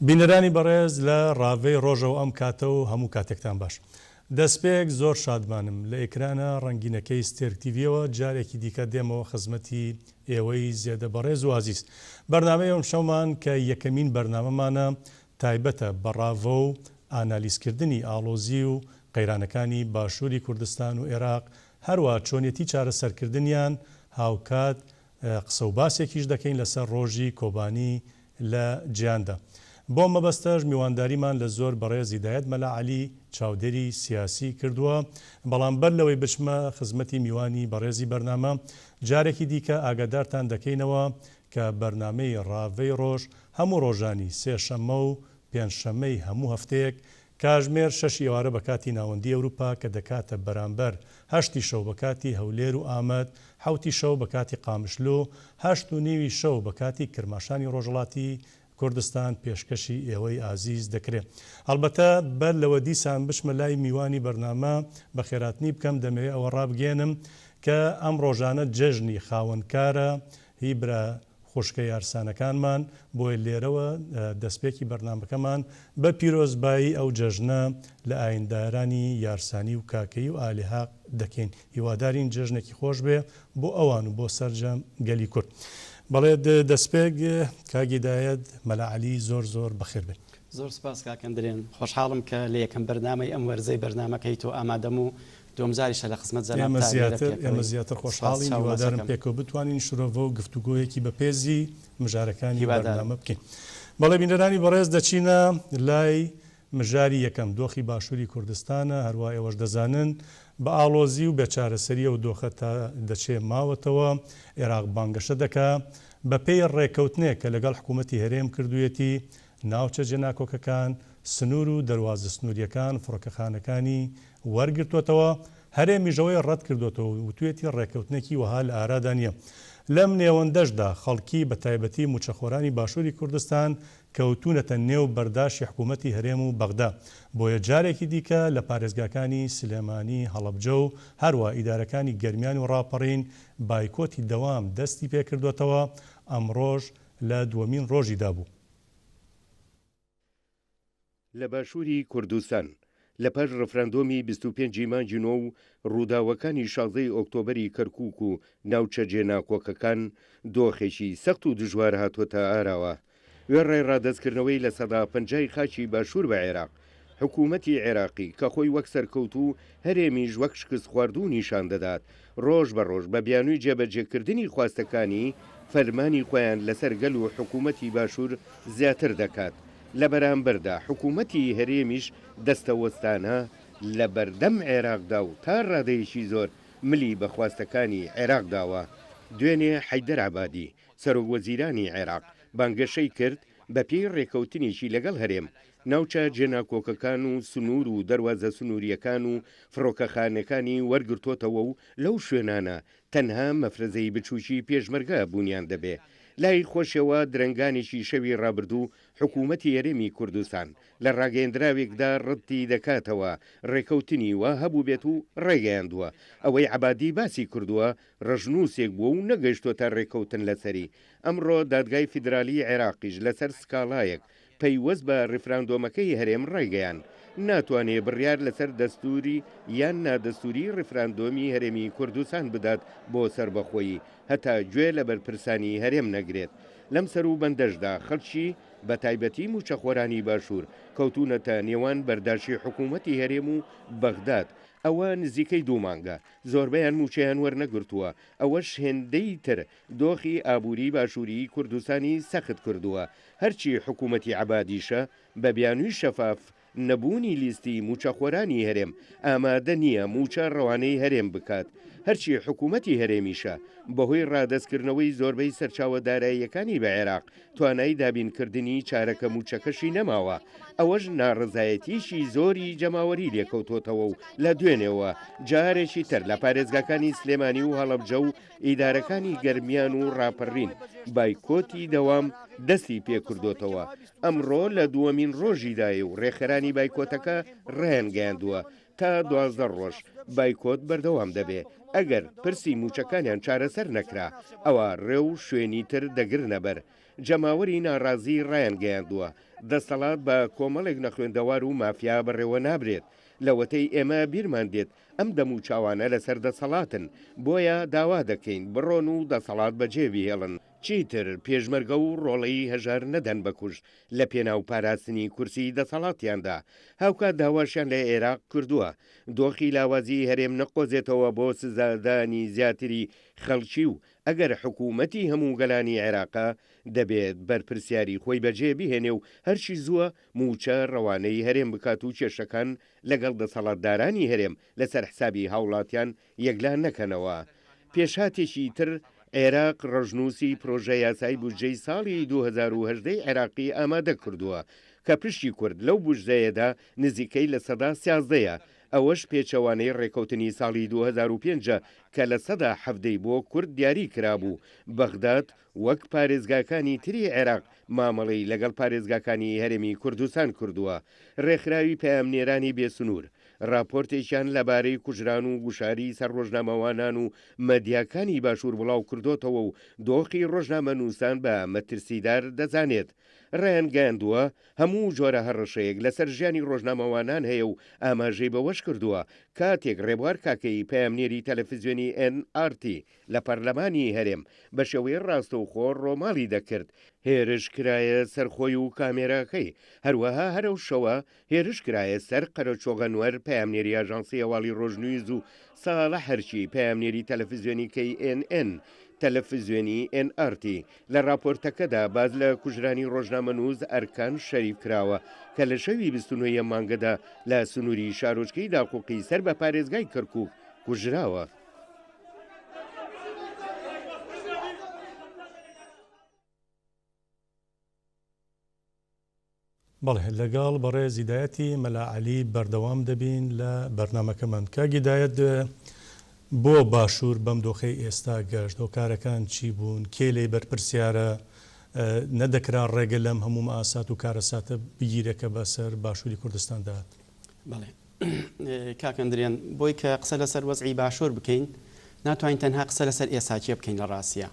بینەرانی بەڕێز لە ڕاڤەی ڕۆژەوە ئەم کاتە و هەموو کاتێکتان باش. دەستپێک زۆر شادمانم لە ئێکرانە ڕەنگینەکەی ستێرک تیڤیەوە جارێکی دیکە دێمەوە خزمەتی ئێوەی زێدە بەڕێز و ئازیز. بەرنامەی ئەمشەومان کە یەکەمین بەرنامەمانە تایبەتە بە ڕاڤە و ئانالیزکردنی ئاڵۆزی و قەیرانەکانی باشووری کوردستان و ئێراق هەروا چۆنیەتی چارەسەرکردنیان هاوکات قسە و باسێکیش دەکەین لەسەر ڕۆژی کۆبانی لە جیاندا. بۆ مەبەستەش میوانداریمان لە زۆر بەڕێز هیدایەت مەلا عەلی چاودێری سیاسی کردووە، بەڵام بەر لەوەی بچمە خزمەتی میوانی بەڕێزی بەرنامە جارێکی دیکە ئاگادارتان دەکەینەوە کە بەرنامەی ڕاڤەی ڕۆژ هەموو ڕۆژانی سێ شەممە و پێنج شەممەی هەموو هەفتەیەک کاژمێر شەشی ئێوارە بە کاتی ناوەندی ئەوروپا کە دەکاتە بەرامبەر هەشتی شەو بە کاتی هەولێر و ئامەد، حەوتی شەو بە کاتی قامشلو، هەشت و نیوی شەو بە کاتی کرماشانی ڕۆژهەڵاتی کوردستان پێشکەشی ئێوەی ئازیز دەکرێ. هەڵبەتە بەر لەوە دیسان بچمە لای میوانی بەرنامە بەخێراتنی بکەم دەمەوێ ئەوە ڕابگەیەنم کە ئەم ڕۆژانە جەژنی خاوەنکارە هی برا خوشکە یارسانەکانمان، بۆیە لێرەوە دەستپێکی بەرنامەکەمان بە پیرۆزبایی ئەو جەژنە لە ئایندارانی یارسانی و کاکەیی و ئالی هەق دەکەین. هیوادارین جەژنێکی خۆش بێ بۆ ئەوان و بۆ سەرجەم گەلی کورد. بەڵێ دەستپێک کاک هیدایەت مەلا عەلی زۆر زۆر بەخێر بێن. زۆر سوپاس کاک ئەندرێن، خۆشحاڵم کە لە یەکەم بەرنامەی ئەم وەرزەی بەرنامەکەی تۆ ئامادەم و دووەم جاریشە لە خزمەت ئێمە جەنابتا لێرە زیاتر ئێمە پێکەوەین. زیاتر سوپاس خۆشحاڵین چاو هیوادارم ماچەکەم. پێکەوە بتوانین شرۆڤە و گفتوگۆیەکی بەپێزی مژارەکانی هیوادارم. بەرنامە بکەین. بەڵێ بینەرانی بەڕێز دەچینە لای مژاری یەکەم دۆخی باشووری کوردستانە هەروا ئێوەش دەزانن بە ئاڵۆزی و بێ چارەسەری ئەو دۆخە تا دەچێ ماوەتەوە ئێراق بانگەشە دەکا بە پێی ڕێکەوتنێک کە لەگەڵ حکوومەتی هەرێم کردوویەتی ناوچە جێناکۆکەکان، سنوور و دەروازە سنوورییەکان، فڕۆکەخانەکانی وەرگرتووەتەوە، هەرێمیش ئەوەی ڕەتکردووەتەوە و وتوویەتی ڕێککەوتنێکی وەها لە ئارادا نییە. لەم نێوەندەشدا خەڵکی، بەتایبەتی مووچەخۆرانی باشووری کوردستان، کەوتوونەتە نێو بەرداشی حکوومەتی هەرێم و بەغدا. بۆیە جارێکی دیکە لە پارێزگاکانی سلێمانی، هەڵەبجە و هەروا ئیدارەکانی گەرمیان و ڕاپەڕین بایکۆتی دەوام دەستی پێکردووەتەوە، ئەمڕۆش لە دووەمین ڕۆژیدا بوو. لە باشووری کوردستان، لە پاش ڕفراندۆمی 25 ی مانگی نۆ و ڕووداوەکانی 16 ی ئۆکتۆبەری کەرکووک و ناوچە جێناکۆکەکان، دۆخێکی سەخت و دژوار هاتۆتە ئاراوە. وێڕای ڕادەستکردنەوەی 50% ی خاکی باشوور بە عێراق، حکوومەتی عێراقی کە خۆی وەک سەرکەوتوو و هەرێمیش وەک شکستخواردوو نیشان دەدات، ڕۆژ بە ڕۆژ بە بیانووی جێبەجێکردنی خواستەکانی، فەرمانی خۆیان لەسەر گەل و حکوومەتی باشوور زیاتر دەکات. لە بەرامبەردا حکوومەتی هەرێمیش دەستەوەستانە لە بەردەم عێراقدا و تا ڕادەیەکی زۆر ملی بە خواستەکانی عێراق داوە. دوێنێ حەیدەر عەبادی، سەرۆکوەزیرانی عێراق بانگەشەی کرد، بەپێی ڕێککەوتنێکی لەگەڵ هەرێم، ناوچە جێناکۆکەکان و سنوور و دەروازە سنوورییەکان و فڕۆکەخانەکانی وەرگرتۆتەوە و لەو شوێنانە تەنها مەفرەزەی بچووکی پێشمەرگە بوونیان دەبێ. لای خۆشیەوە درەنگانێکی شەوی ڕابردوو حکوومەتی هەرێمی کوردستان لە ڕاگەیەندراوێکدا ڕەتی دەکاتەوە ڕێکەوتنی وا هەبووبێت و ڕایگەیاندووە ئەوەی عەبادی باسی کردووە ڕەشنووسێک بووە و نەگەیشتۆتە ڕێککەوتن لەسەری. ئەمڕۆ دادگای فیدرالیی عێراقیش لەسەر سکاڵایەک پەیوەست بە ڕیفراندۆمەکەی هەرێم ڕایگەیاند، ناتوانێ بڕیار لەسەر دەستووری یان نادەستووری ڕیفراندۆمی هەرێمی کوردستان بدات بۆ سەربەخۆیی هەتا گوێ لە بەرپرسانی هەرێم نەگرێت. لەم سەروبەندەشدا خەڵکی بەتایبەتی مووچەخۆرانی باشوور کەوتوونەتە نێوان بەرداشی حکوومەتی هەرێم و بەغداد، ئەوە نزیکەی دوو مانگە زۆربەیان مووچەیان وەرنەگرتووە، ئەوەش هێندەی تر دۆخی ئابووری باشووری کوردستانی سەخت کردووە، هەرچی حکوومەتی عەبادیشە بە بیانووی شەفاف نەبوونی لیستی مووچەخۆرانی هەرێم ئامادە نییە مووچە ڕەوانەی هەرێم بکات، هەرچی حکوومەتی هەرێمیشە بەهۆی ڕادەستکردنەوەی زۆربەی سەرچاوە داراییەکانی بە عێراق توانای دابینکردنی چارەکە مووچەکەشی نەماوە، ئەوەش ناڕەزایەتییەکی زۆری جەماوەری لێکەوتۆتەوە و لە دوێنێوە جارێکی تر لە پارێزگاکانی سلێمانی و هەڵەبجە و ئیدارەکانی گەرمیان و ڕاپەڕین بایکۆتی دەوام دەستی پێکردۆتەوە، ئەمڕۆ لە دووەمین ڕۆژیدایە و ڕێکخەرانی بایکۆتەکە ڕایانگەیاندووە، تا 12 ڕۆژ بایکۆت بەردەوام دەبێ، ئەگەر پرسی مووچەکانیان چارەسەر نەکرا، ئەوا ڕێ و شوێنی تر دەگرنەبەر. جەماوەری ناڕازی ڕایانگەیاندووە، دەسەڵات بە کۆمەڵێک نەخوێندەوار و مافیا بەڕێوە نابرێت، لەوەتەی ئێمە بیرمان دێت ئەم دەموچاوانە لەسەر دەسەڵاتن، بۆیە داوا دەکەین بڕۆن و دەسەڵات بەجێ بهێڵن، چیتر پێشمەرگە و ڕۆڵەی هەژار نەدەن بە کوشت لە پێناو پاراستنی کورسی دەسەڵاتیاندا، هاوکات داواشیان لە عێراق کردووە دۆخی لاوازی هەرێم نەقۆزێتەوە بۆ سزادانی زیاتری خەڵکی و ئەگەر حکوومەتی هەموو گەلانی عێراقە دەبێت بەرپرسیاری خۆی بەجێ بهێنێ و هەرچی زووە مووچە ڕەوانەی هەرێم بکات و کێشەکان لەگەڵ دەسەڵاتدارانی هەرێم لەسەر حسابی هاوڵاتیان یەکلا نەکەنەوە. پێشهاتێکی تر، عێراق ڕەشنووسی پرۆژەیاسای بودجەی ساڵی 2018 ی عێراقی ئامادە کردووە کە پشکی کورد لەو بودجەیەدا نزیکەی 13% یە، ئەوەش پێچەوانەی ڕێکەوتنی ساڵی 2005 ە کە 17% ی بۆ کورد دیاری کرابوو، بەغداد وەک پارێزگاکانی تری عێراق مامەڵەی لەگەڵ پارێزگاکانی هەرێمی کوردستان کردووە. ڕێکخراوی پەیامنێرانی بێسنوور ڕاپۆرتێکیان لەبارەی کوژران و گوشاری سەر ڕۆژنامەوانان و مەدیاکانی باشوور بڵاوکردۆتەوە و دۆخی ڕۆژنامەنووسان بە مەترسیدار دەزانێت. ڕایانگەیاندووە، هەموو جۆرە هەڕەشەیەک لەسەر ژیانی ڕۆژنامەوانان هەیە و ئاماژەی بەوەشکردووە، کاتێک ڕێبوار کاکەیی پەیامنێری تەلەفزیۆنی ئێن ئاڕ تی لە پەرلەمانی هەرێم بە شێوەی ڕاستەوخۆ ڕۆماڵی دەکرد، هێرش کرایە سەر خۆی و کامێراکەی، هەروەها هەر ئەو شەوە هێرش کرایە سەر قەرەچۆغ ئەنوەر پەیامنێری ئاژانسی هەواڵی ڕۆژنیوز و ساڵح هەرکی پەیامنێری تەلەفزیۆنی کەی ئێن ئێن، تەلەفزیۆنی ئێن ئاڕ تی. لە ڕاپۆرتەکەدا باس لە کوژرانی ڕۆژنامەنووس ئەرکان شەریف کراوە کە لە شەوی 29 ی ئەم مانگەدا لە سنووری شارۆچکەی داقوقی سەر بە پارێزگای کەرکووک کوژراوە. بەڵێ لەگەڵ بەڕێز هیدایەتی مەلا عەلی بەردەوام دەبین لە بەرنامەکەمان. کاک هیدایەت بۆ باشوور بەم دۆخەی ئێستا گەشت هۆکارەکان چی بوون؟ کێ لێی بەرپرسیارە؟ نەدەکرا ڕێگە لەم هەموو مەئاسات و کارەساتە بگیرێ کە بەسەر باشووری کوردستاندا هات؟ بەڵێ کاک ئەندرێن بۆی کە قسە لەسەر وەزعی باشوور بکەین ناتوانین تەنها قسە لەسەر ئێساکێ بکەین لە ڕاستیا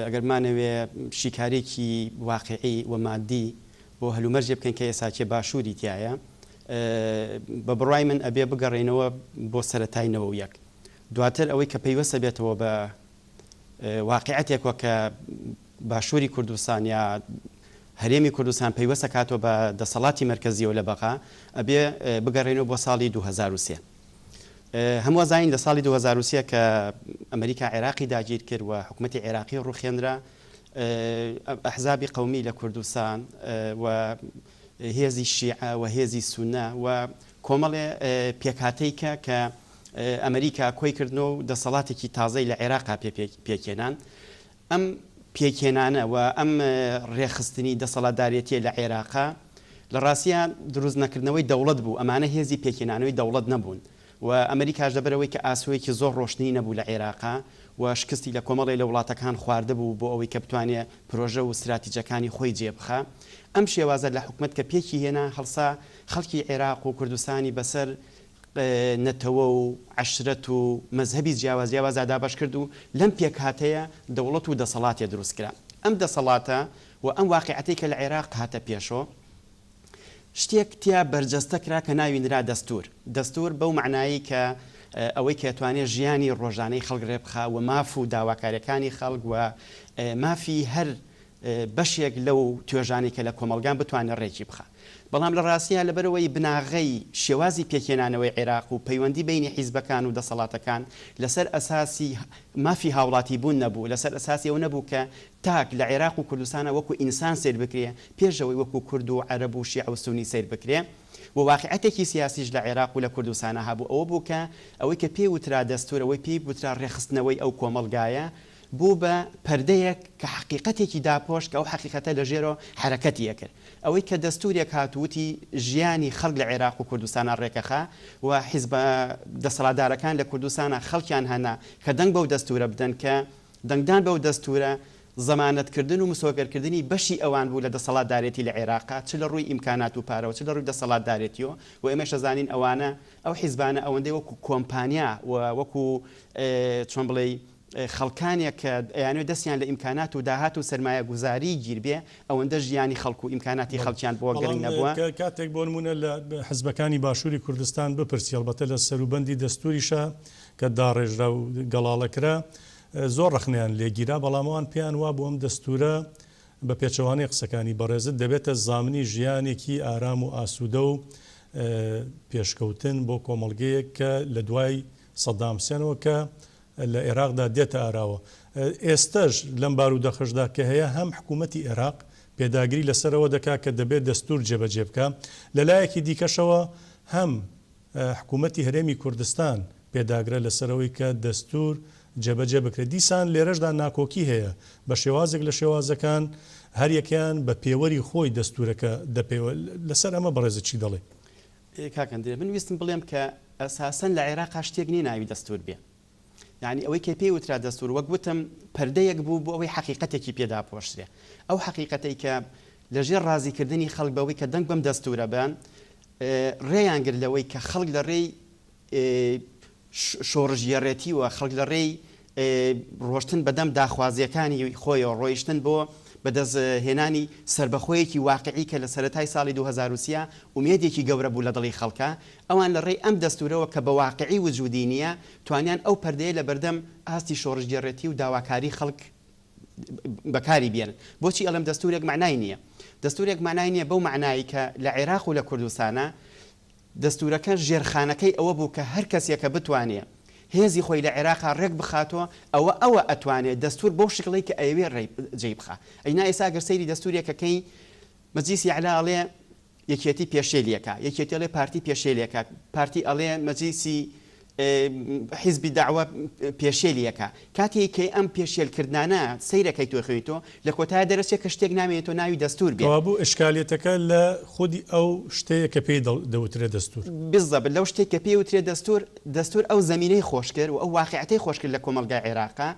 ئەگەر بمانەوێ شیکارێکی واقیعی و مادی بۆ هەلومەرجێ بکەین کە ئێساکێ باشووری تیایە بە بڕوای من ئەبێ بگەڕێینەوە بۆ سەرەتای 91 دواتر ئەوەی کە پەیوەستە بێتەوە بە واقیعەتێکەوە کە باشووری کوردستان یا هەرێمی کوردستان پەیوەستە کاتەوە بە دەسەڵاتی مەرکەزیەوە لە بەغا ئەبێ بگەڕێنەوە بۆ ساڵی 2003. هەموو ئەزانین لە ساڵی 2003 کە ئەمریکا عێراقی داگیر کرد و حکومەتی عێراقی ڕوخێنرا ئەحزابی قەومی لە کوردستان و هێزی شیعە و هێزی سونە و کۆمەڵێ پێکهاتەی کە کە ئەمریکا کۆی کردنەوە و دەسەڵاتێکی تازەی لە عێراقا پێ پێکهێنان. ئەم پێکهێنانە و ئەم ڕێکخستنی دەسەڵاتدارێتیە لە عێراقا لە ڕاستیا دروست نەکردنەوەی دەوڵەت بوو، ئەمانە هێزی پێکهێنانەوەی دەوڵەت نەبوون و ئەمریکاش لەبەرئەوەی کە ئاسۆیەکی زۆر ڕۆشنی نەبوو لە عێراقا و شکستی لە کۆمەڵێ لە وڵاتەکان خواردبوو بۆ ئەوەی کە بتوانێ پرۆژە و ستراتیجەکانی خۆی جێ بخا ئەم شێوازە لە حکومەت کە پێکی هێنا هەڵسا خەڵکی عێراق و کوردستانی بەسەر نەتەوە و عەشرەت و مەزهەبی جیاواز جیاوازدا دابەش کرد و لەم پێکهاتەیە دەوڵەت و دەسەڵاتێ دروست کرا. ئەم دەسەڵاتە و ئەم واقیعەتەی کە لە عێراق هاتە پێشۆ شتێک تیا بەرجەستە کرا کە ناوی نرا دەستوور. دەستوور بەو مەعنایەی کە ئەوەی کە توانێ ژیانی ڕۆژانەی خەڵک ڕێبخا و ماف و داواکاریەکانی خەڵک و مافی هەر بەشێک لەو توێژانەی کە لە کۆمەڵگان بتوانێت ڕێکی بخا. بەڵام لە ڕاستیا لەبەرئەوەی بناغەی شێوازی پێکهێنانەوەی عێراق و پەیوەندی بەینی حیزبەکان و دەسەڵاتەکان لەسەر ئەساسی مافی هاوڵاتی بوون نەبوو، لەسەر ئەساسی ئەوە نەبوو کە تاک لە عێراق و کوردستانا وەکو ئینسان سەیر بکرێ پێش ئەوەی وەکو کورد و عەرەب و شیعە و سونی سەیر بکرێ و واقیعەتێکی سیاسیش لە عێراق و لە کوردستانا هەبوو ئەوە بوو کە ئەوەی کە پێی وترا دەستور ئەوەی پێی وترا ڕێکخستنەوەی ئەو کۆمەڵگایە بوو بە پەردەیەک کە حەقیقەتێکی داپۆشت کە ئەو حەقیقەتە لە ژێرەوە حەرەکەتی ئەکرد. ئەوەی کە دەستوورێک هات و وتی ژیانی خەڵک لە عێراق و کوردستانا ڕێکەخا و حیزبە دەسەڵاتدارەکان لە کوردستانا خەڵکیان هەنا کە دەنگ بەو دەستوورە بدەن کە دەنگدان بەو دەستوورە زەمانەتکردن و مسۆگەرکردنی بەشی ئەوان بوو لە دەسەڵاتدارێتی لە عێراقا چ لە ڕووی ئیمکانات و پارەوە چ لە ڕووی دەسەڵاتدارێتیەوە و ئێمەش ئەزانین ئەوانە ئەو حیزبانە ئەوەندەی وەکوو کۆمپانیا و وەکوو چۆن بڵێی. خەڵکانێک کە ئەیانەوێ دەستیان لە ئیمکانات و داهات و سەرمایەگوزاری گیر بێ، ئەوەندە ژیانی خەڵک و ئیمکاناتی خەڵکیان بۆ گرنگ بەڵام نەبووە. کاتێک بۆ نموونە لە حزبەکانی باشووری کوردستان بپرسی، ئەڵبەتە لە سەروبەندی دەستووریشا کە داڕێژرا و گەڵاڵە کرا، زۆر ڕەخنەیان لێ گیرا، بەڵام ئەوان پێیان وابوو ئەم دەستوورە بە پێچەوانەی قسەکانی بەڕێزت دەبێتە زامنی ژیانێکی ئارام و ئاسوودە و پێشکەوتن بۆ کۆمەڵگەیەک کە لە دوای سەدام حسێنەوە کە لە ئێراقدا دێتە ئاراوە. ئێستەش لەم بارودەخەشدا کە هەیە هەم حکوومەتی ئێراق پێداگری لەسەر ئەوە دەکا کە دەبێ دەستوور جێبەجێ بکا، لە لایەکی دیکەشەوە هەم حکوومەتی هەرێمی کوردستان پێداگرە لەسەر ئەوەی کە دەستوور جێبەجێ بکرێت. دیسان لێرەشدا ناکۆکی هەیە، بە شێوازێک لە شێوازەکان هەر یەکەیان بە پێوەری خۆی دەستوورەکە دەپێوە. لەسەر ئەمە بەڕێزت چی دەڵێی؟ کاک ئەندرێ من ویستم بڵێم کە ئەساسەن لە عێراقا شتێک نیە ناوی دەستور بێ یانی ئەوەی کە پێی وترا دەستور وەک وتم پەردەیەک بوو بۆ ئەوەی حەقیقەتێکی پێ داپۆشرێ ئەو حەقیقەتەی کە لە ژێر ڕازیکردنی خەڵک بەوەی کە دەنگ بەم دەستورە بەن ڕێیان گرت لەوەی کە خەڵک لە ڕێی شۆڕشگێڕێتی و خەڵک لە ڕێی ڕۆشتن بەدەم داخوازییەکانی خۆیەوە ڕۆیشتن بۆ بەدەست هێنانی سەربەخۆیەکی واقعی کە لە سەرەتای ساڵی 2003 ئومێدێکی گەورە بوو لە دڵی خەڵکا، ئەوان لە ڕێی ئەم دەستوورەوە کە بە واقعی وجودی نییە توانیان ئەو پەردەیە لە بەردەم ئاستی شۆڕشگێڕێتی و داواکاری خەڵک بەکاری بێنن. بۆچی ئەڵێم دەستوورێک مەعنای نییە؟ دەستوورێک مەعنای نییە بەو مەعنایەی کە لە عێراق و لە کوردستانا دەستوورەکە ژێرخانەکەی ئەوە بوو کە هەر کەسێک کە بتوانێ هێزی خۆی لە عێراقا ڕێک بخاتۆ ئەوە ئەوە ئەتوانێ دەستوور بەو شکڵەی کە ئەیەوێ ڕێی جێی بخا. ئەینا ئێستا گەر سەیری دەستوورێکە کەی مەجلیسی ئەعلا ئەڵێ یەکێتی پێشێلی ئەکا، یەکێتی ئەڵێ پارتی پێشێلی ئەکا، پارتی ئەڵێ مەجلیسی حیزبی دەعوە پێشێلی ئەکا. کاتێ کە ئەم پێشێل کردنانە سەیرەکەی تۆ خوێنیتۆ لە کۆتایا دەرەچێ کە شتێک نامێنێتۆ ناوی دەستوور بێ. کەوابوو ئیشکالیەتەکە لە خودی ئەو شتەیە کە پێی دەوترێ دەستوور. بالضبط لەو شتەی کە پێی وترێ دەستوور، دەستوور ئەو زەمینەی خۆش کرد و ئەو واقیعەتەی خۆش کرد لە کۆمەڵگای عێراقا،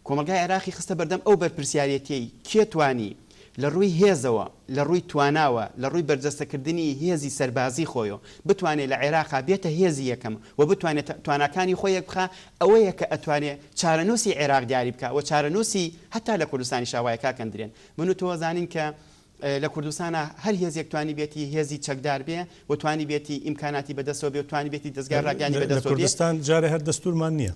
کۆمەڵگای عێراقی خستە بەردەم ئەو بەرپرسیارێتیەی کێ توانی لە ڕووی هێزەوە، لە ڕووی تواناوە، لە ڕووی بەرجەستەکردنی هێزی سەربازی خۆیەوە بتوانێ لە عێراقا بێتە هێزی یەکەم و بتوانێ تواناکانی خۆی یەکبخا، ئەوەیە کە ئەتوانێ چارەنووسی عێراق دیاری بکا و چارەنووسی هەتا لە کوردستانیشا وایە کاک ئەندرێن. من و تۆ ئەزانین کە لە کوردستانا هەر هێزێک توانیبێتی هێزی چەکدار بێ و توانیبێتی ئیمکاناتی بەدەستەوە بێ و توانیبێتی دەزگای ڕاگەیاندنی لە بەدەستەوە بێ، کوردستان جارێ هەر دەستوورمان نییە.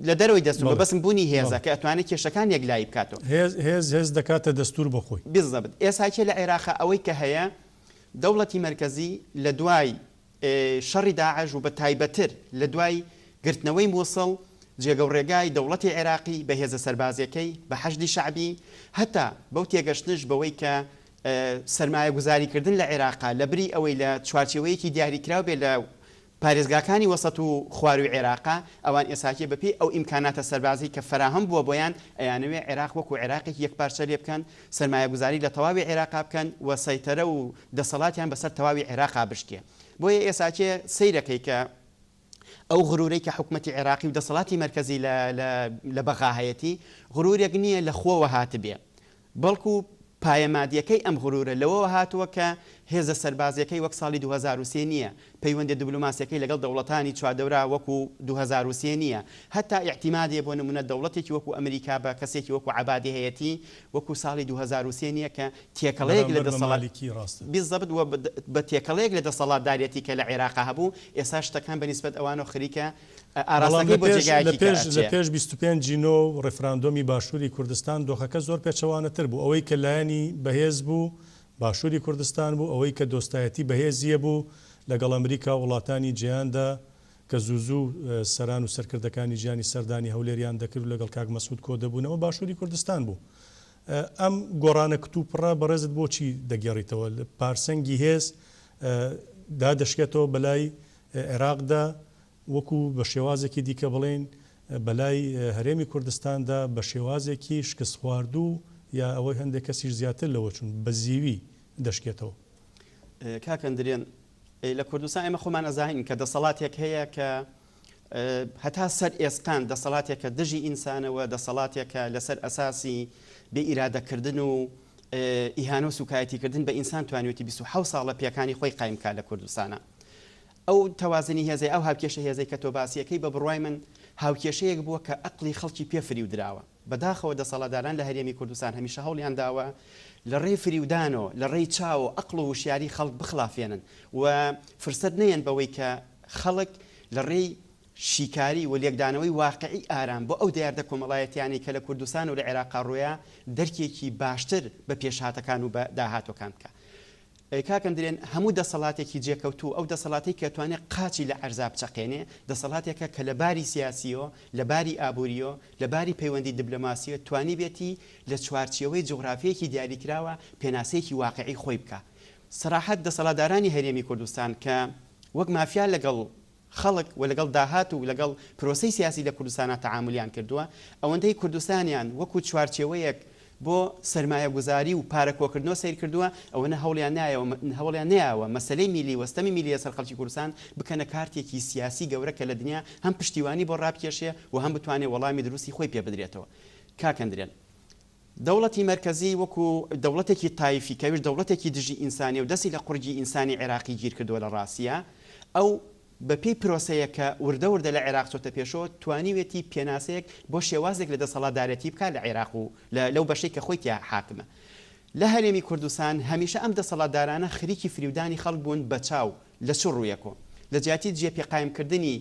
لە دەرەوەی دەستوور، بەڵێ. مەبەستم بوونی هێزە بەڵێ. کە ئەتوانێ کێشەکان یەکلایی بکاتەوە. هێز هێز هێز دەکاتە دەستوور بۆ خۆی. بالضبط. ئێستا کێ لە عێراقا ئەوەی کە هەیە دەوڵەتی مەرکەزی لە دوای شەڕی داعش و بە تایبەتر لە دوای گرتنەوەی موسڵ جێگەو ڕێگای دەوڵەتی عێراقی بە هێزە سەربازیەکەی، بە حەشدی شەعبی، هەتا بەو تێگەشتنش بەوەی کە سەرمایەگوزاری کردن لە عێراقا لە بری ئەوەی لە چوارچێوەیەکی دیاریکراو بێ لە پارێزگاکانی وەسەت و خواروی عێراقا، ئەوان ئێساکێ بە پێی ئەو ئیمکاناتە سەربازی کە فەراهەم بووە بۆیان ئەیانەوێ عێراق وەکو عێراقێکی یەکپارچە لێ بکەن، سەرمایەگوزاری لە تەواوی عێراقا بکەن و سەیتەرە و دەسەڵاتیان بەسەر تەواوی عێراقا بشکێ. بۆیە ئێساکێ سەیرەکەی کە ئەو غرورەی کە حکومەتی عێراقی و دەسەڵاتی مەرکەزی لە لە لە بەغا هەیەتی غرورێک نییە لە خۆوە هاتبێ بەڵکو پایە مادیەکەی ئەم غرورە لەوەوە هاتووە کە هێزە سەربازیەکەی وەک ساڵی 2003 نییە، پەیوەندیە دبلۆماسیەکەی لەگەڵ دەوڵەتانی چواردەورا وەکو 2003 نییە، هەتا ئیعتیمادێ بۆ نمونە دەوڵەتێکی وەکو ئەمریکا بە کەسێکی وەکو عەبادی هەیەتی وەکو ساڵی 2003 نییە کە تێکەڵەیەک لە بەرامبەر بە دەسەڵات مالیکی ڕاستە. بیزەبت و بە تێکەڵەیەک لە دەسەڵاتدارێتی کە لە عێراقا هەبوو، ئێستا شتەکان بە نیسبەت ئەوانەوە خەریکە بەڵام ئاراستەکەی لە بۆ پێش لە جێگایەکی کە پێش لە ئەچێ. پێش 25 ی نۆ و ڕێفراندۆمی باشووری کوردستان دۆخەکە زۆر پێچەوانەتر بوو، ئەوەی کە لایەنی بەهێز بوو باشووری کوردستان بوو، ئەوەی کە دۆستایەتی بەهێزی هەبوو لەگەڵ ئەمریکا و وڵاتانی جیهاندا کە زوو زوو سەران و سەرکردەکانی جیهانی سەردانی هەولێریان دەکرد و لەگەڵ کاک مەسعود کۆدەبوونەوە باشووری کوردستان بوو. ئەم گۆڕانە کتوپڕە بەڕێزت بۆچی دەگێڕیتەوە؟ پارسەنگی هێز دادەشکێتەوە بەلای عێراقدا وەکو بە شێوازێکی دیکە بڵێین بەلای هەرێمی کوردستاندا بە شێوازێکی شکستخواردوو یا ئەوەی هەندێک کەسیش زیاتر لەوە چوون بە زیوی دەشکێتەوە. کاک ئەندرێن، لە کوردستان ئێمە خۆمان ئەزانین کە دەسەڵاتێک هەیە کە هەتا سەر ئێسقان دەسەڵاتێکە دژی ئینسانە و دەسەڵاتێکە لەسەر ئەساسی بێ ئیرادەکردن و ئیهانە و سوکایەتیکردن بە ئینسان توانیوێتی 27 ساڵە پێکانی خۆی قایم بکات لە کوردستانا. ئەو تەوازنی هێزەی، ئەو هاوکێشە هێزەی کە تۆ باسی ئەکەی بە بڕوای من هاوکێشەیەک بووە کە ئەقڵی خەڵکی پێ فریودراوە. بەداخەوە دەسەڵاتداران لە هەرێمی کوردستان هەمیشە هەوڵیان داوە لە ڕێی فریودانەوە، لە ڕێی چاوەوە ئەقڵ و وشیاری خەڵک بخڵافێنن و فرسەت نەیەن بەوەی کە خەڵک لە ڕێی شیکاری و لێکدانەوەی واقیعی ئارام بۆ ئەو دیاردە کۆمەڵایەتیانەی کە لە کوردستان و لە عێراقا ڕوویا دەرکێکی باشتر بە پێشهاتەکان و بە داهاتوەکان بکا. کاک ئەندرێن هەموو دەسەڵاتێکی جێکەوتوو، ئەو دەسەڵاتەی کە توانێ قاچی لە عەرزا بچەقێنێ، دەسەڵاتێکە کە لە باری سیاسییۆ، لە باری ئابوورییۆ، لە باری پەیوەندی دبلۆماسییۆ توانیبێتی لە چوارچێوەی جوغرافییەکی دیاریکراوە پێناسەیەکی واقیعی خۆی بکا. سەراحەت دەسەڵاتدارانی هەرێمی کوردستان کە وەک مافیا لەگەڵ خەڵک و لەگەڵ داهات و لەگەڵ پرۆسەی سیاسی لە کوردستانا تەعامولیان کردووە، ئەوەندەی کوردستانیان وەکو چوارچێوەیەک بۆ سەرمایەگوزاری و پارە کۆکردنەوە سەیر کردووە، ئەوەنە هەوڵیان نایەوە هەوڵیان نەیاوە مەسەلەی میلی و ستەمی میلی لەسەر خەڵکی کوردستان بکەنە کارتێکی سیاسی گەورە کە لە دنیا هەم پشتیوانی بۆ ڕابکێشێ و هەم بتوانێ وەڵامی دروستی خۆی پێ بدرێتەوە. کاک ئەندرێن. دەوڵەتی مەرکەزی وەکو دەوڵەتێکی تایفی کە ئەویش دەوڵەتێکی دژی ئینسانیە و دەستی لە قوڕگی ئینسانی عێراقی گیر کردووە لە ڕاستیا ئەو بە پێی پرۆسەیەک کە وردە وردە لە عێراق چۆتە پێشەوە توانیوێتی پێناسەیەک بۆ شێوازێک لە دەسەڵاتدارێتی بکات لە عێراق و لە لەو بەشەی کە خۆی تیا حاکمە لە هەرێمی کوردستان هەمیشە ئەم دەسەڵاتدارانە خریکی فریودانی خەڵک بوون بە چاو لە چ ڕوویەکۆ لە جیاتی جێ پێ قایم کردنی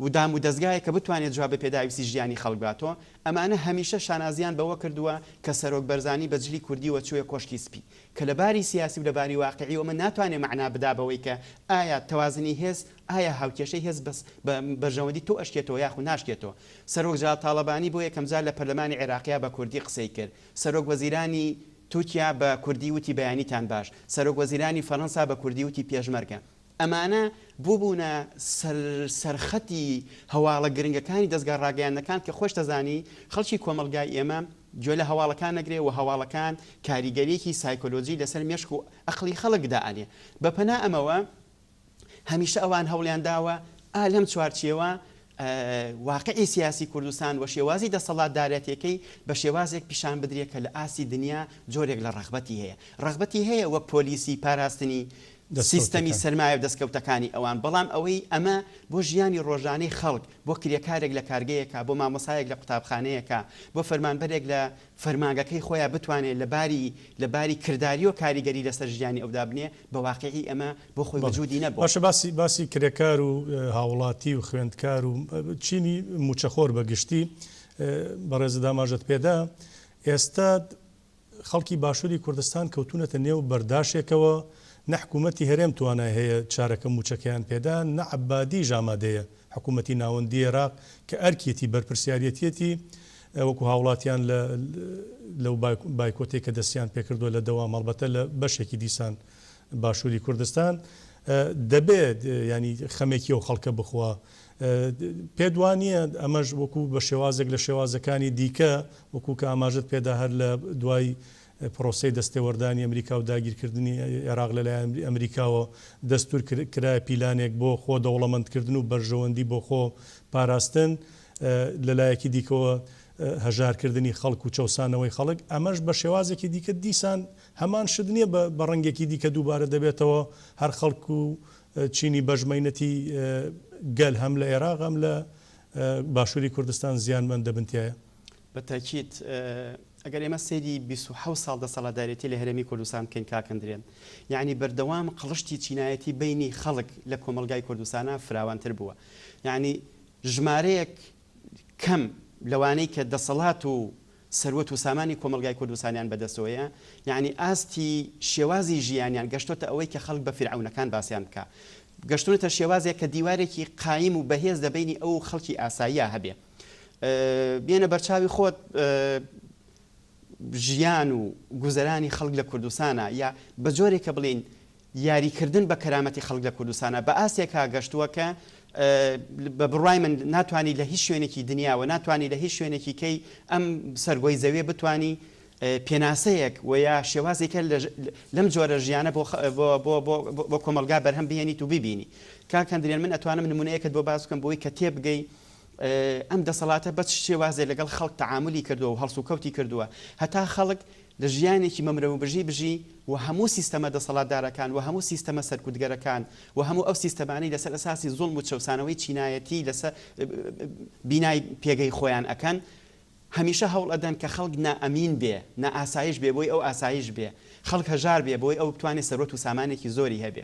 و دام و دەزگایەک کە بتوانێت جواب بە پێداویستی ژیانی خەڵک باتۆ، ئەمانە هەمیشە شانازیان بەوە کردووە کە سەرۆک بەرزانی بە جلی کوردیوە چوویە کۆشکی سپی، کە لە باری سیاسی و لە باری واقیعیەوە ئەمە ناتوانێت مەعنا بدا بەوەی کە ئایا تەوازنی هێز، ئایا هاوکێشەی هێز بەس بە بەرژەوەندی تۆ ئەشکێتەوە یاخود ناشکێتەوە. سەرۆک جەلال تاڵەبانی بۆ یەکەمجار لە پەرلەمانی عێراقیا بە کوردی قسەی کرد، سەرۆک وەزیرانی تورکیا بە کوردی وتی بەیانیتان باش، سەرۆک وەزیرانی فەرەنسا بە کوردی وتی پێشمەرگە. ئەمانە بووبوونە سەر سەرخەتی هەواڵە گرنگەکانی دەزگا ڕاگەیاندنەکان کە خۆشت دەزانی خەڵکی کۆمەڵگای ئێمە گوێ لە هەواڵەکان نەگرێ و هەواڵەکان کاریگەریەکی سایکۆلۆجی لەسەر مێشک و ئەقڵی خەڵک دائەنێ بە پەنا ئەمەوە هەمیشە ئەوان هەوڵیان داوە ئا لەم چوارچێوە واقعی سیاسی کوردستان و شێوازی دەسەڵاتدارەتیەکەی بە شێوازێک پیشان بدرێ کە لە ئاستی دنیا جۆرێک لە ڕەغبەتی هەیە ڕەغبەتی هەیە وەک پۆلیسی پاراستنی سیستەمی سەرمایە و دەستکەوتەکانی ئەوان، بەڵام ئەوەی ئەمە بۆ ژیانی ڕۆژانەی خەڵک، بۆ کرێکارێک لە کارگەیەکا، بۆ مامۆسایەک لە قوتابخانەیەکا، بۆ فەرمانبەرێک لە فەرمانگەکەی خۆیا بتوانێ لە باری لە باری کردارییەوە کاریگەری لەسەر ژیانی ئەو دابنێ، بە واقیعی ئەمە بۆ خۆی وجودی نەبووە. باشە باسی باسی کرێکار و هاوڵاتی و خوێندکار و چینی مووچەخۆر بە گشتی بەڕێزت ئاماژەت پێدا، ئێستا خەڵکی باشوری کوردستان کەوتونەتە نێو بەرداشێکەوە، نە حکومەتی هەرێم توانای هەیە چارەکە موچەکەیان پێدا، نە عەبادیش ئامادەیە، حکومەتی ناوەندی عێراق کە ئەرکیەتی بەرپرسیاریەتیەتی وەکو هاوڵاتیان لە لەو بایکۆتەی کە دەستیان پێکردوە لە دەوام هەڵبەتە لە بەشێکی دیسان باشوری کوردستان دەبێت یانی خەمێکی ئەو خەڵکە بخوا پێت وا نییە ئەمەش وەکو بە شێوازێک لە شێوازەکانی دیکە وەکو کە ئاماژەت پێدا هەر لە دوای پرۆسەی دەستێوەردانی ئەمریکا و داگیرکردنی عێراق لەلایەن ئەمریکاوە دەستور کرایە پیلانێک بۆ خۆ دەوڵەمەندکردن و بەرژەوەندی بۆ خۆ پاراستن لەلایەکی دیکەوە هەژارکردنی خەڵک و چەوسانەوەی خەڵک ئەمەش بە شێوازێکی دیکە دیسان هەمان شت نییە بە ڕەنگێکی دیکە دووبارە دەبێتەوە هەر خەڵک و چینی بەژمەینەتی گەل هەم لە ئێراق هەم لە باشووری کوردستان زیانمەند دەبن تیایا. بە تاکید ئەگەر ئێمە سەیری 27 ساڵ دەسەڵاتدارێتی لە هەرێمی کوردستان بکەین کاک ئەندرێن یەعنی بەردەوام قڵشتی چینایەتی بەینی خەڵک لە کۆمەڵگای کوردستانا فراوانتر بووە یەعنی ژمارەیەک کەم لەوانەی کە دەسەڵات و سەروەت و سامانی کۆمەڵگای کوردستانیان بەدەستەوەیە، یەعنی ئاستی شێوازی ژیانیان گەشتۆتە ئەوەی کە خەڵک بە فیرعەونەکان باسیان بکا. گەشتونەتە شێوازێک کە دیوارێکی قایم و بەهێز لە بەینی ئەو و خەڵکی ئاساییا هەبێ. بێنە بەرچاوی خۆت ژیان و گوزەرانی خەڵک لە کوردستانا یا بە جۆرێک کە بڵێین یاریکردن بە کەرامەتی خەڵک لە کوردستانا بە ئاستێکا گەشتووە کە بە بڕوای من ناتوانی لە هیچ شوێنێکی دنیا و ناتوانی لە هیچ شوێنێکی کەی ئەم سەرگۆی زەویە بتوانی پێناسەیەک و یا شێوازێکە لەم جۆرە ژیانە بۆ بۆ بۆ بۆ بۆ کۆمەڵگا بەرهەم بهێنیت و ببینی. کاک هەندرێن من ئەتوانم نمونەیەکت بۆ باس بکەم بۆی کە تێبگەی ئەم دەسەڵاتە بە چ شێوازێ لەگەڵ خەڵک تەعامولی کردووە و هەڵسوکەوتی کردووە هەتا خەڵک. لە ژیانێکی مەمرە و بژی بژی و هەموو سیستەمە دەسەڵاتدارەکان و هەموو سیستەمە سەرکوتگەرەکان و هەموو ئەو سیستەمانەی لەسەر ئەساسی زوڵم و چەوسانەوەی چینایەتی لەسەر بینای پێگەی خۆیان ئەکەن هەمیشە هەوڵ ئەدەن کە خەڵک نائەمین بێ، نائاسایش بێ بۆی ئەو ئاسایش بێ، خەڵک هەژار بێ بۆی ئەو بتوانێ سەروەت و سامانێکی زۆری هەبێ.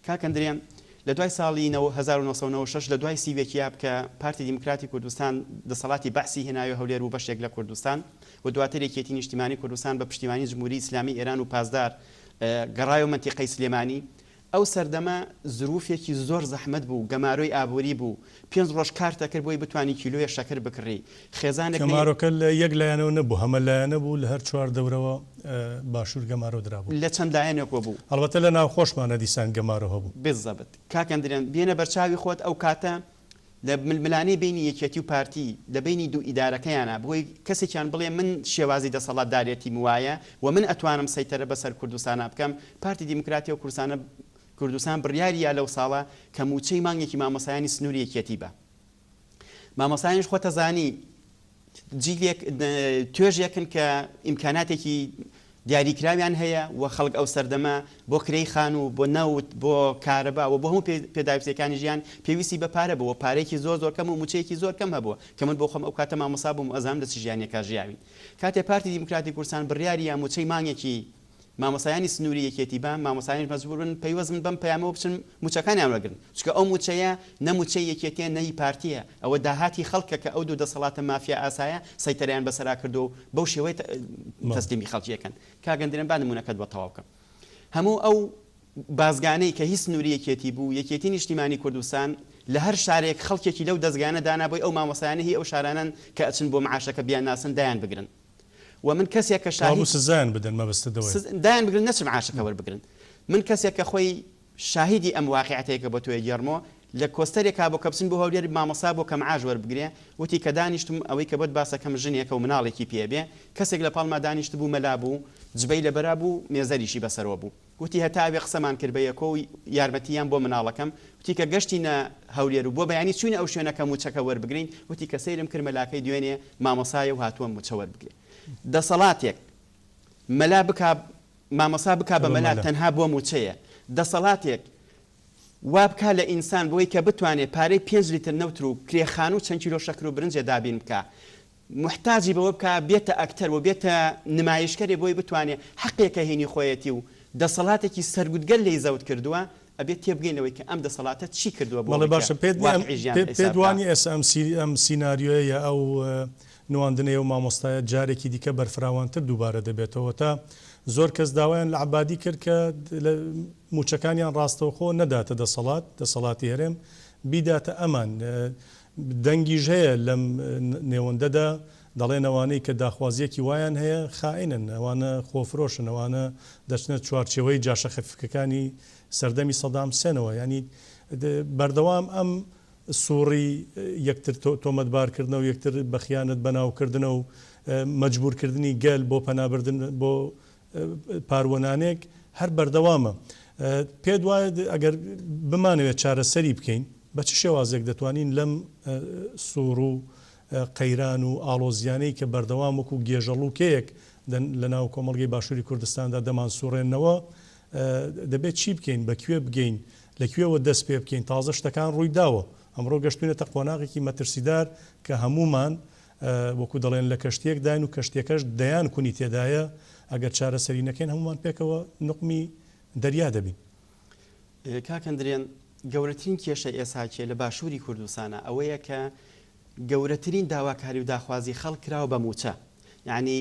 کاک ئەندرێ لە دوای ساڵی 1996 لە دوای 31 ی ئاب کە پارتی دیموکراتی کوردستان دەسەڵاتی بەعسی هێنایە هەولێر و بەشێک لە کوردستان و دواتر یەکێتی نیشتیمانی کوردستان بە پشتیوانی جمهوری ئیسلامی ئێران و پاسدار گەڕایەوە مەنتیقەی سلێمانی ئەو سەردەمە زروفێکی زۆر زەحمەت بوو، گەمارۆی ئابووری بوو، پێنج ڕۆژ کارت ئەکرد بۆی بتوانی کیلۆیە شەکر بکڕی، خێزانێک نەی. گەمارۆکە لە یەک لایەنەوە نەبوو، هەمە لایەنە بوو، لە هەر چوار دەورەوە باشوور گەمارۆ درابوو. لە چەند لایەنێکەوە بوو. ئەڵبەتە لە ناوخۆشمانە دیسان گەمارۆ هەبوو. بالضبط. کاک ئەندرێن، بێنە بەرچاوی خۆت ئەو کاتە لە ململانێی بەینی یەکێتی و پارتی لە بەینی دوو ئیدارەکەیانا بۆی کەسێکیان بڵێ من شێوازی دەسەڵاتدارێتیم وایە و من ئەتوانم سەیتەرە بەسەر کوردستانا بکەم پارتی دیموکراتی و کوردستانە کوردستان بڕیاری یا لەو ساڵە کە مووچەی مانگێکی مامۆستایانی سنووری یەکێتی بە مامۆستایانیش خۆتەزانی جیلێک توێژێکن کە ئیمکاناتێکی دیاریکراویان هەیە و خەڵک ئەو سەردەمە بۆ کرێی خانوو، بۆ نەوت، بۆ کارەبا و بۆ هەموو پێداویستییەکانی ژیان پێویستی بە پارە بوو و پارەیەکی زۆر زۆر کەم و مووچەیەکی زۆر کەم هەبووە کە من بۆ خۆم ئەو کاتە مامۆستا بووم و ئەزانم لە چ ژیانێکا ژیاوین. کاتێ پارتی دیموکراتی کوردستان بڕیاری یا مووچەی مانگێکی مامۆستایانی سنووری یەکێتی با مامۆستایانیش مەجبوور بن پەیوەست بن بەم پەیامەوە بچن مووچەکانیان وەرگرن، چونکە ئەو مووچەیە نە مووچەی یەکێتیە نە هی پارتیە، ئەوە داهاتی خەڵکە کە ئەو دوو دەسەڵاتە مافیا ئاسایە سەیتەرەیان بەسەرا کردووە و بەو شێوەیە تەسلیمی خەڵکی ئەکەن. کاک ئەندرێن با نموونەکەت بۆ تەواو بکەم. هەموو ئەو بازگانەی کە هی سنووری یەکێتی بوو، یەکێتی نیشتیمانی کوردستان لە هەر شارێک خەڵکێکی لەو دەزگایانە دانا بۆی ئەو مامۆستایانە هی ئەو شارانەن کە ئەچن بۆ معاشەکە بیانناسن دایان بگرن. و من کەسێک کە شاهید. کەوابوو سزایان بدەن مەبەستت ئەوەیە. دایان بگرن نەچن معاشەکە وەربگرن. من کەسێک کە خۆی شاهیدی ئەم واقیعەتەیە کە بۆ تۆ ئەگێڕمەوە، لە کۆستەرێکا بۆ کە بچن بۆ هەولێر مامۆستا بۆ کە معاش وەربگرێ وتی کە دانیشتم ئەوەی کە بۆت باسەکەم ژنێکە و مناڵێکی پێ بێ کەسێک لە پاڵما دانیشتبوو مەلا بوو جبەی لەبەرا بوو مێزەریشی بەسەرەوە بوو وتی هەتا ئەوێ قسەمان کرد بە یەکۆ و یارمەتییان بۆ مناڵەکەم وتی کە گەشتینە هەولێر و بۆ بەیانی چووینە ئەو شوێنە کە مووچەکە وەربگرین وتی کە سەیرم کرد مەلاکەی دوێنێ مامۆسایە و هاتووە مووچە وەربگرێ دەسەڵاتێک مەلا بکا مامۆسا بکا بە مەلا تەنها بۆ مووچەیە دەسەڵاتێک وا بکا لە ئینسان بۆی کە بتوانێ پارەی پێنج لیتر نەوت و کرێ خانوو چەند کیلۆ شەکر و برنجێ دابین بکا موحتاجی بەوە بکا بێتە ئەکتەر و بێتە نمایشکەرێ بۆی بتوانێ حەقێ کە هینی خۆیەتی و دەسەڵاتێکی سەرگوتگەر لێی زەوت کردووە ئەبێت تێبگەین لەوەی کە ئەم دەسەڵاتە چی کردووە بۆ بەڵێ ئەوەی کە باشە پێت نیە واقعی ژیان ئێستا پێت بکا. وا نیە ئێستا ئەم سی ئەم سیناریۆیە یا ئەو نواندنەی ئەو مامۆستایە جارێکی دیکە بەرفراوانتر دووبارە دەبێتەوە تا زۆر کەس داوایان لە عەبادی کرد کە لە مووچەکانیان ڕاستەوخۆ نەداتە دەسەڵات دەسەڵاتی هەرێم بیداتە ئەمان دەنگیش هەیە لەم نێوەندەدا دەڵێن ئەوانەی کە داخوازییەکی وایان هەیە خائینن، ئەوانە خۆفرۆشن، ئەوانە دەچنە چوارچێوەی جاشە خەفیفکەکانی سەردەمی سەدام حسێنەوە. یانی بەردەوام ئەم سووڕی یەکتر تۆمەتبارکردنە و یەکتر بە خیانەت بەناوکردنە و مەجبوورکردنی گەل بۆ پەنابردن بۆ پاروەنانێک هەر بەردەوامە. پێت وایە ئەگەر بمانەوێت چارەسەری بکەین بە چ شێوازێک دەتوانین لەم سووڕ و قەیران و ئاڵۆزییانەی کە بەردەوام وەکو گێژەڵووکەیەک لەناو کۆمەڵگەی باشووری کوردستاندا دەمانسووڕێننەوە، دەبێت چی بکەین، بە کوێ بگەین، لە کوێوە دەست پێ بکەین، تازە شتەکان ڕووی داوە، ئەمڕۆ گەشتووینەتە قۆناغێکی مەترسیدار کە هەموومان وەکو دەڵێن لە کەشتییەکداین و کەشتییەکەش دەیان کونی تێدایە، ئەگەر چارەسەری نەکەین هەموومان پێکەوە نوقمی دەریا دەبین. کاک ئەندرێن، گەورەترین کێشە ئێساکێ لە باشووری کوردستانا ئەوەیە کە گەورەترین داواکاری و داخوازی خەڵک کراوە بە مووچە. یەعنی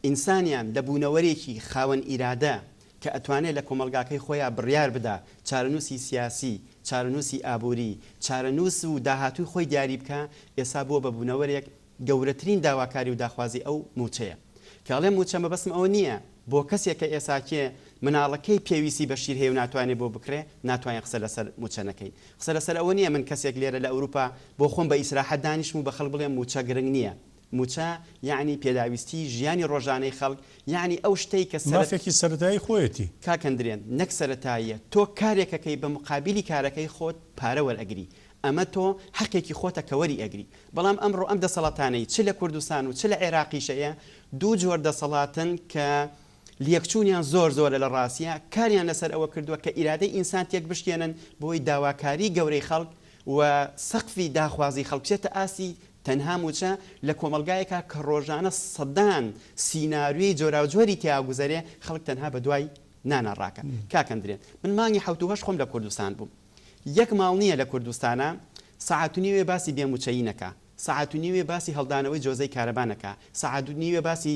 ئینسانیان لە بوونەوەرێکی خاوەن ئیرادە کە ئەتوانێ لە کۆمەڵگاکەی خۆیا بڕیار بدا، چارەنووسی سیاسی، چارەنووسی ئابووری، چارەنووس و داهاتووی خۆی دیاری بکا، ئێستا بووە بە بوونەوەرێک گەورەترین داواکاری و داخوازی ئەو مووچەیە. کە ئەڵێم مووچە مەبەستم ئەوە نییە بۆ کەسێک کە ئێساکێ مناڵەکەی پێویستی بە شیر هەیە و ناتوانێ بۆ بکڕێ ناتوانین قسە لەسەر مووچە نەکەین. قسە لەسەر ئەوە نییە من کەسێک لێرە لە ئەوروپا بۆ خۆم بە ئیسراحەت دانیشم و بە خەڵک بڵێم مووچە گرنگ نییە. مووچە یەعنی پێداویستی ژیانی ڕۆژانەی خەڵک، یەعنی ئەو شتەی کە سەرەت. مافێکی سەرەتایی خۆیەتی. کاک ئەندرێن، نەک سەرەتاییە، تۆ کارێک ئەکەی بە موقابیلی کارەکەی خۆت پارە وەرئەگری، ئەمە تۆ حەقێکی خۆتە کە وەری ئەگری. بەڵام ئەمڕۆ ئەم دەسەڵاتانەی چ لە کوردستان و چ لە عێراقیش هەیە دوو جۆر دەسەڵاتن کە. لێکچوونیان زۆر زۆرە لە ڕاستیا، کاریان لەسەر ئەوە کردووە کە ئیرادەی ئینسان تێکبشکێنن بۆی داواکاری گەورەی خەڵک و سەقفی داخوازی خەڵک بچێتە ئاستی تەنها مووچە، لە کۆمەڵگایەکا کە ڕۆژانە سەدان سیناریۆی جۆراوجۆری تیا ئەگوزەرێ خەڵک تەنها بە دوای نانا ڕاکا. کاک ئەندرێن من مانگی حەوت و هەشت خۆم لە کوردستان بووم یەک ماڵ نییە لە کوردستانا سەعات و نیوێ باسی بێ مووچەیی نەکا، سەعات و نیوێ باسی هەڵدانەوەی جۆزەی کارەبا نەکا، سەعات و نیوێ باسی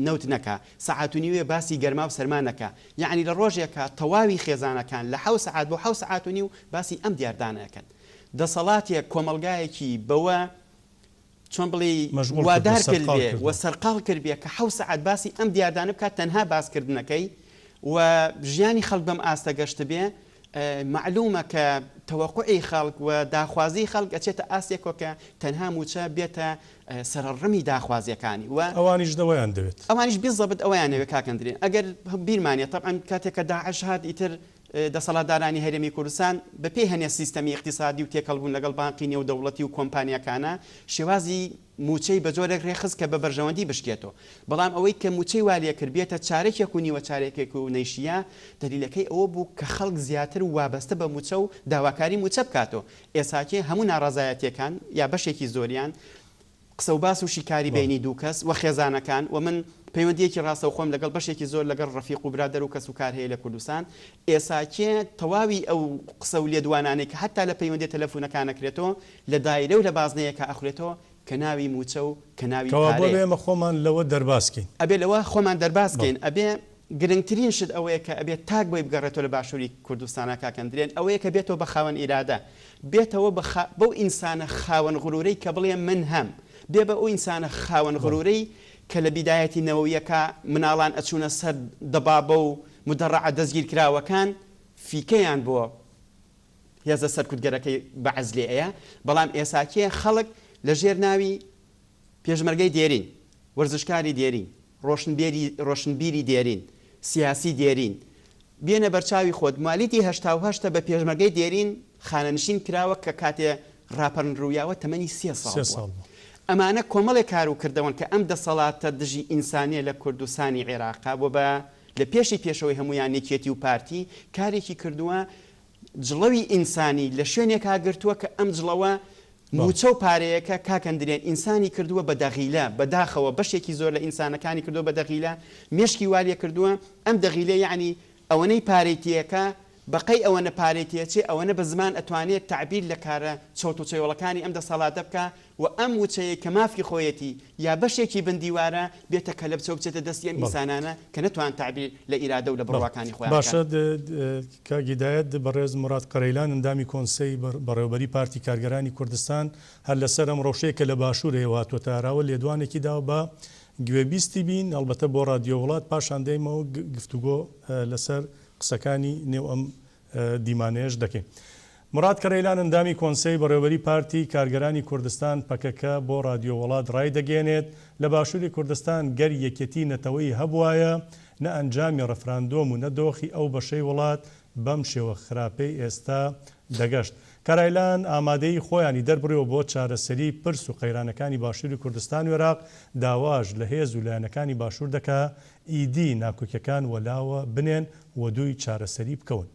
نەوت نەکا، سەعات و نیوێ باسی گەرما و سەرما نەکا، یەعنی لە ڕۆژێکا تەواوی خێزانەکان لە حەو سەعات بۆ حەو سەعات و نیو باسی ئەم دیاردانە ئەکەن. دەسەڵاتێک کۆمەڵگایەکی بەوە چۆن بڵێی مەشغوڵ کردووە، وادار سەرقاڵ کردبێ و کردووە. سەرقاڵ کردبێ کە حەو سەعات باسی ئەم دیاردانە بکات تەنها باس کردنەکەی و ژیانی خەڵک بەم ئاستە گەشتبێ مەعلومە کە تەوەقوعی خەڵک و داخوازی خەڵک ئەچێتە ئاستێکەوە کە تەنها مووچە بێتە سەرەڕمی داخوازیەکانی و ئەوانیش ئەوەیان دەوێت. ئەوانیش بیزەبت ئەوەیان ئەوێت کاک ئەندرێن ئەگەر بیرمانێ تەبعەن کاتێک کە داعش هات ئیتر دەسەڵاتدارانی هەرێمی کوردستان بە پێی هەنێ سیستەمی ئیقتیسادی و تێکەڵبوون لەگەڵ بانقی نێودەوڵەتی و کۆمپانیاکانا شێوازی مووچەی بە جۆرێک رێکخست کە بە بەرژەوەندی بشکێتەوە بەڵام ئەوەی کە مووچەی وا لێکرد بێتە چارەکێک و نیوە چارەکێک و نەیشیا دەلیلەکەی ئەوە بوو کە خەڵک زیاتر وابەستە بە مووچە و داواکاری مووچە بکاتەوە ئێساکێ هەموو ناڕەزایەتیەکان یا بەشێکی زۆریان قسەوباس و شیکاری بەڵێ. بەینی دوو کەس و خێزانەکان و من پەیوەندیەکی ڕاستەوخۆم لەگەڵ بەشێکی زۆر لەگەڵ ڕەفیق و برادەر و کەسوکار هەیە لە کوردستان ئێساکێ تەواوی ئەو قسە و لێدوانانەی کە حەتا لە پەیوەندیە تەلەفونەکان ئەکرێتەوە لە دایرە و لە بازنەیەکا ئەخورێتەوە کە ناوی موچە و کە ناوی کەوابوو ئەبێ پارەیە. ئێمە خۆمان لەوە دەرباز کەین. ئەبێ لەوە خۆمان دەرباز بەڵێ. کەین. ئەبێ گرنگترین شت ئەوەیە کە ئەبێ تاک بۆی بگەڕێتەوە لە باشووری کوردستانا کاک ئەندرێن ئەوەیە کە بێتەوە بە خاوەن ئیرادە بێتەوە بە خا بەو ئینسانە خاوەن غرورەی کە بڵێ من هەم بێ بە ئەو ئینسانە خاوەن بەڵێ. غرورەی کە لە بیدایەتی نەوەویەکا مناڵان ئەچوونە سەر دەبابە و مودەڕەعە دەستگیرکراوەکان فیکەیان بۆ هێزە سەرکوتگەرەکەی بەعس لێ ئەیا، بەڵام ئێساکێ خەڵک لە ژێر ناوی پێشمەرگەی دێرین، وەرزشکاری دێرین، ڕۆشنبێری ڕۆشنبیری دێرین، سیاسی دێرین، بێنە بەرچاوی خۆت موالیدی 88ە بە پێشمەرگەی دێرین خانەنشین کراوە کە کاتێ ڕاپەرن ڕوویاوە تەمەنی سێ ساڵ سێ بووە. ساڵ بوو. ئەمانە کۆمەڵێ کار و کردەوەن کە ئەم دەسەڵاتە دژی ئینسانیە لە کوردستانی عێراقا و بە لە پێشی پێشەوەی هەموویان یەکێتی و پارتی کارێکی کردووە جڵەوی ئینسانی لە شوێنێکا گرتووە کە ئەم جڵەوە مووچە و پارەیەکە کاک ئەندرێن ئینسانی کردووە بە دەغیلە بە داخەوە بەشێکی زۆر لە ئینسانەکانی کردووە بە دەغیلە مێشکی وا لێ کردووە ئەم دەغیلە یەعنی ئەوەنەی پارەی تێکا بە قەی ئەوەنە پارەی تێچێ ئەوەنە بە زمان ئەتوانێ تەعبیر لە کارە چەوت و چەیۆڵەکانی ئەم دەسەڵاتە بکا و ئەم وچەیەی کە مافی خۆیەتی یا بەشێکی بن دیوارە بێتە کەلەپچە و بچێتە دەستی ئەم بەڵێ. ئینسانانە کە نەتوان تەعبیر لە ئیرادە و لە بەڵێ. بڕواکانی خۆیان باشە بکەن. کاک هیدایەت، بەڕێز موراد قەرەیلان ئەندامی کۆنسەی بەڕێوەبەری پارتی کارگەرانی کوردستان هەر لەسەر ئەم ڕەوشەی کە لە باشوور هەیە و هاتووەتە ئاراوە لێدوانێکی داوە با گوێبیستی بین ئەڵبەتە بۆ ڕادیۆ وڵات پاشان دێیمەوە گفتوگۆ لەسەر قسەکانی نێو ئەم دیمانەیەش دەکەین. موراد کەرەیلان ئەندامی کۆنسەی بەڕێوەبەری پارتی کارگەرانی کوردستان، پەکەکە، بۆ ڕادیۆ وەڵات ڕایدەگەیەنێت، لە باشوری کوردستان گەر یەکێتی نەتەوەیی هەبوایە نە ئەنجامی ڕفراندۆم و نە دۆخی ئەو بەشەی وڵات بەم شێوە خراپەی ئێستا دەگەشت. کارایلان ئامادەیی خۆیانی دەربڕیوە بۆ چارەسەری پرس و قەیرانەکانی باشوری کوردستان و عێراق، داواش لە هێز و لایەنەکانی باشور دەکا ئیدی ناکۆکیەکان وەلاوە بنێن و دووی چارەسەری بکەون.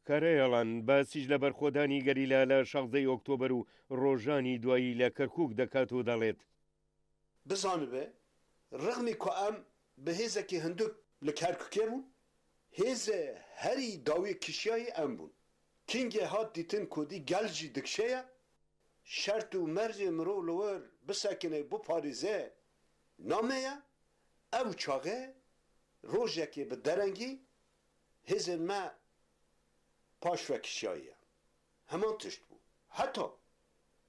کارایڵان باسیش لە بەرخۆدانی گەریلا لە شازدەی ئۆکتۆبەر و ڕۆژانی دوایی لە کەرکووک دەکات و دەڵێت. بزانبێ رغمی کو ئەم بە هێزەکی هندک لە کەرکوکێ بوون، هێزێ هەری داویێ کشیایی ئەم بوون. کینگێ هات دیتن کو دی گەل ژی دکشێیە، شەرت و مەرجێ مرۆڤ li wir bisekine biparêze nameye, ew çaxê rojekê bi derengî hêzên me paşve kişiyaye. Heman tişt bû. Heta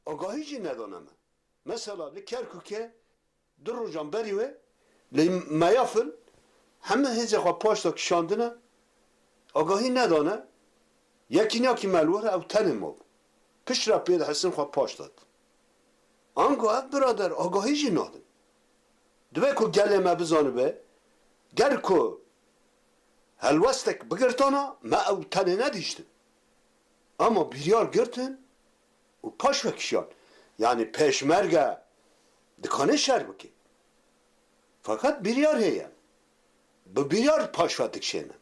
agahî jî nedane me. Mesela li Kerkûkê du rojan berî wê li Meyafil heme hêzê xwe paş de kişandine, agahî nedane, yekîniyakî me li wir ew tenê mabû. Piştre pê dihisin xwe paş de din. Ango ev birader agahî jî nadin. Dibe ku gelê me bizanibe ger ku helwestek bigirtana me ew tenê nedîştin. Ama biryar girtin û paş vekişiyan. Yanî pêşmerge dikane şer bike. Feqet biryar heye. Bi biryar paşve dikişênin.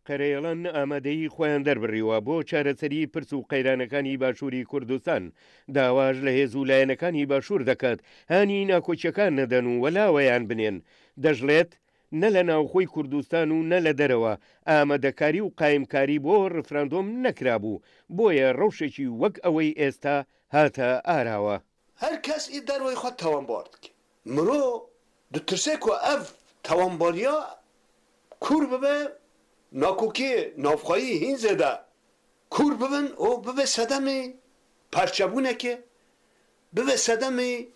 قەرەیڵان ئامادەیی خۆیان دەربڕیوە بۆ چارەسەری پرس و قەیرانەکانی باشووری کوردستان، داواش لە هێز و لایەنەکانی باشوور دەکات هانی ناکۆکییەکان نەدەن و وەلاوەیان بنێن، دەشڵێت، نە لە ناوخۆی کوردستان و نە لە دەرەوە ئامادەکاری و قایمکاری بۆ ڕفراندۆم نەکرابوو، بۆیە ڕەوشێکی وەک ئەوەی ئێستا هاتە ئاراوە. هەر کەس ئی دەروەی خwe تاوانبار دکێ. مرۆ دترسێ ku ev tawanbariya kûr bibe, nakokiyê navxweyî hîn zêde kûr bibin û bibe sedemê parçebûnekê, bibe sedemê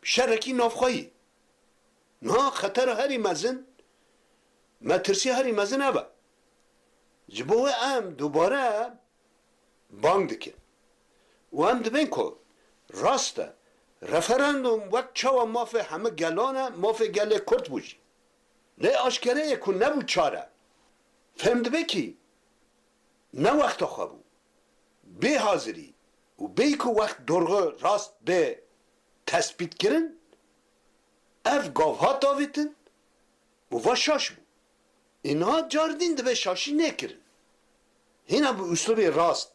şerekî navxweyî. Niha xetera herî mezin, metirsiya herî mezin ev e. Ji bo wê em dubare bang dikin û em dibên ku rast e referandûm wek çawa mafê hemû gelan e, mafê gelê Kurd bû jî. Lê aşkere ye ku nebû çare. Fêm dibe kî ne wexta xwe bû. Bê hazirî û bêyî ku wext dorxwe rast bê tespîtkirin ev gav hat avêtin û va şaş bû. Ê niha car dîn dibe şaşî nêkirin. Hîna bi uslûbê rast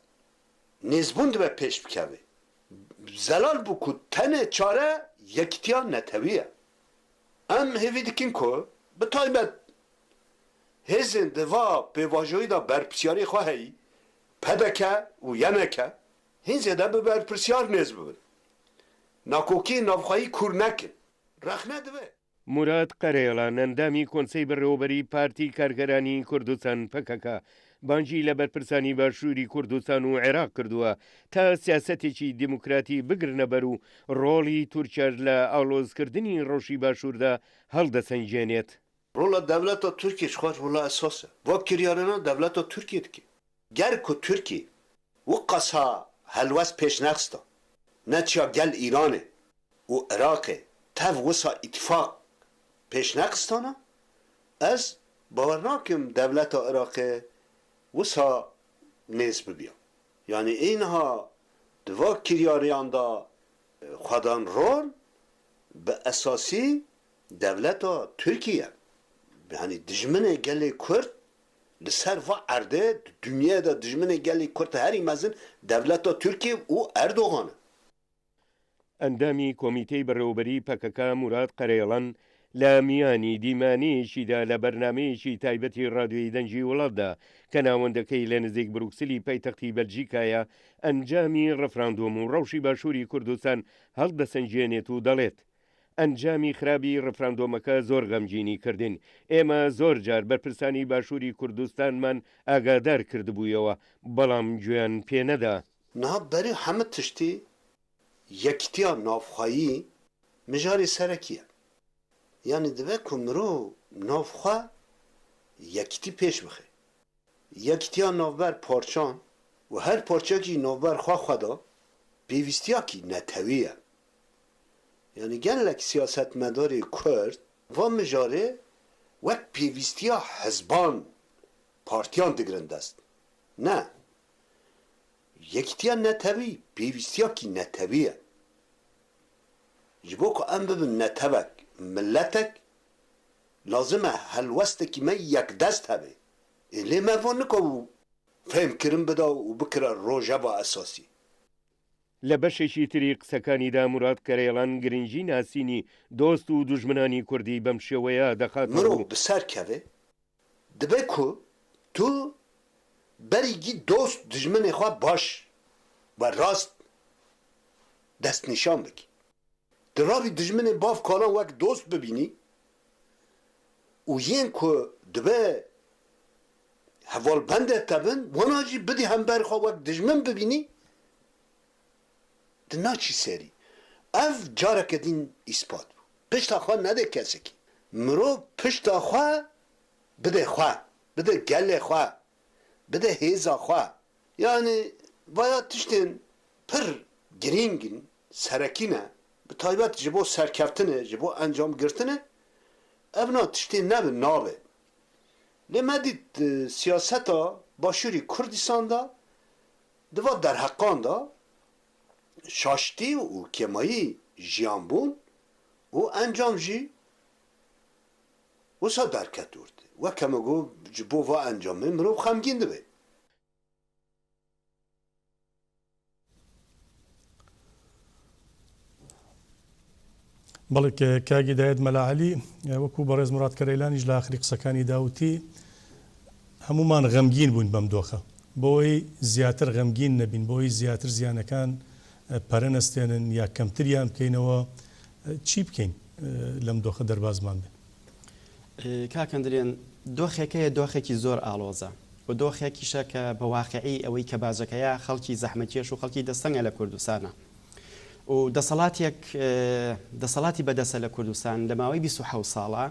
nêzbûn dibe pêş bikeve. Zelal bû ku tenê çare yekîtiya netewî ye. Em hêvî dikin ku bi taybet hêzên di va pêvajoyê de berpirsyariyê xwe heyî, pdk û YNK, hîn zêde bi berpirsyar nêz bibin. Nakokiyên navxweyî kûr nekin. Rexne dibe. موراد قەرەیڵان، ئەندامی کۆنسەی بەڕێوەبەریی پارتی کارگەرانی کوردستان، پەکەکە، بانگی لە بەرپرسانی باشووری کوردستان و عێراق کردووە تا سیاسەتێکی دیموکراتی بگرنەبەر و ڕۆڵی تورکیاش لە ئاڵۆزکردنی ڕەوشی باشووردا هەڵدەسەنگێنێت. Rola dewleta Tirkiyê ji xwe rola esas e. Va kiryarana dewleta Tirkiyê dike. Ger ku Tirkiyê wiqasa helwest pêş nexista, neçiya gel Îranê û Iraqê tev wisa îtîfaq pêş nexistana, ez bawer nakim dewleta Iraqê wisa nêz bibiya. Yanî ê niha di va kiryariyan de xwedan rol bi esasî dewleta Tirkiyê ye. Yanî dijminê gelê Kurd Li ser va erdê di dinyayê de dijminê gelê Kurd herî mezin dewleta Tirkiyê û Erdogan e. Endamî Komîtey Birêweberî pkk Murad Qereyelan لە میانی دیمانەیەکیدا لە بەرنامەیەکی تایبەتی ڕادیۆی دەنگی وڵاتدا کە ناوەندەکەی لە نزیک بروکسلی پایتەختی بەلجیکایە ئەنجامی ڕفراندۆم و ڕەوشی باشووری کوردستان هەڵدەسەنگێنێت و دەڵێت ئەنجامی خرابی ڕفراندۆمەکە زۆر غەمگینی کردین، ئێمە زۆر جار بەرپرسانی باشووری کوردستانمان ئاگادار کردبوویەوە، بەڵام گوێیان پێ نەدا. Niha berî hemû tiştî yekîtiya navxweyî mijarê serekî ye. Yanî dibe ku mirov nav xwe yekîtî pêş bixe. Yekîtiya navber parçan û her parçeyek jî navber xwe xwe de pêwîstiyakî netewî ye. Yanî gelek siyasetmedarê Kurd va mijarê wek pêwîstiya hizban, partiyan digirin dest. Ne. Yekîtiya netewî pêwîstiyakî netewî ye. Ji bo ku em bibin netewek, miletek, lazim e helwestekî me yekdest hebe. Ê lê me van nikabû fêhmkirin bida û bikira rojeva esasî. لە بەشێکی تری قسەکانیدا موراد کەرەیڵان گرنگی ناسینی دۆست و دوژمنانی کوردی بەم شێوەیە دەخاتە Mirov ڕوو. bi ser keve dibe ku tu berî gî dost dijminê xwe baş ve rast destnîşan bikî. Tu rabî dijminê bav kalan wek dost bibînî û yên ku dibe hevalbendê te bin wana jî bidî hember xwe wek dijmin bibînî tu naçî serî. Ev careke dîn îspat bû. Pişta xwe nede kesekî. Mirov pişta xwe bide xwe, bide gelê xwe, bide hêza xwe. Yanî vaya tiştên pir girîng in, serekî ne, bi taybet ji bo serkeftinê, ji bo encamgirtinê ev na tiştê nebin nabe. Lê me dît di siyaseta Başûrî Kurdistan de di va derheqan de şaştî û kêmayî jiyan bûn. Û encam jî wisa derket ortê. Weke min got ji bo va encamê mirov xemgîn dibe. بەڵێ کاک هیدایەت مەلا عەلی وەکو بەڕێز موراد کەرەیلانیش لە ئاخری قسەکانیدا وتی هەموومان غەمگین بووین بەم دۆخە بۆی زیاتر غەمگین نەبین بۆی زیاتر زیانەکان پەرە نەستێنن یا کەمتریان بکەینەوە چی بکەین لەم دۆخە دەربازمان بێ؟ کاک ئەندرێن دۆخێک هەیە دۆخێکی زۆر ئاڵۆزە و دۆخێکیشە کە بە واقعی ئەوەی کە باجەکەیە خەڵکی زەحمەتکێش و خەڵکی دەستەنگە لە کوردستانە و دەسەڵاتێک دەسەڵاتی بەدەسە لە کوردستان لە ماوەی 27 ساڵە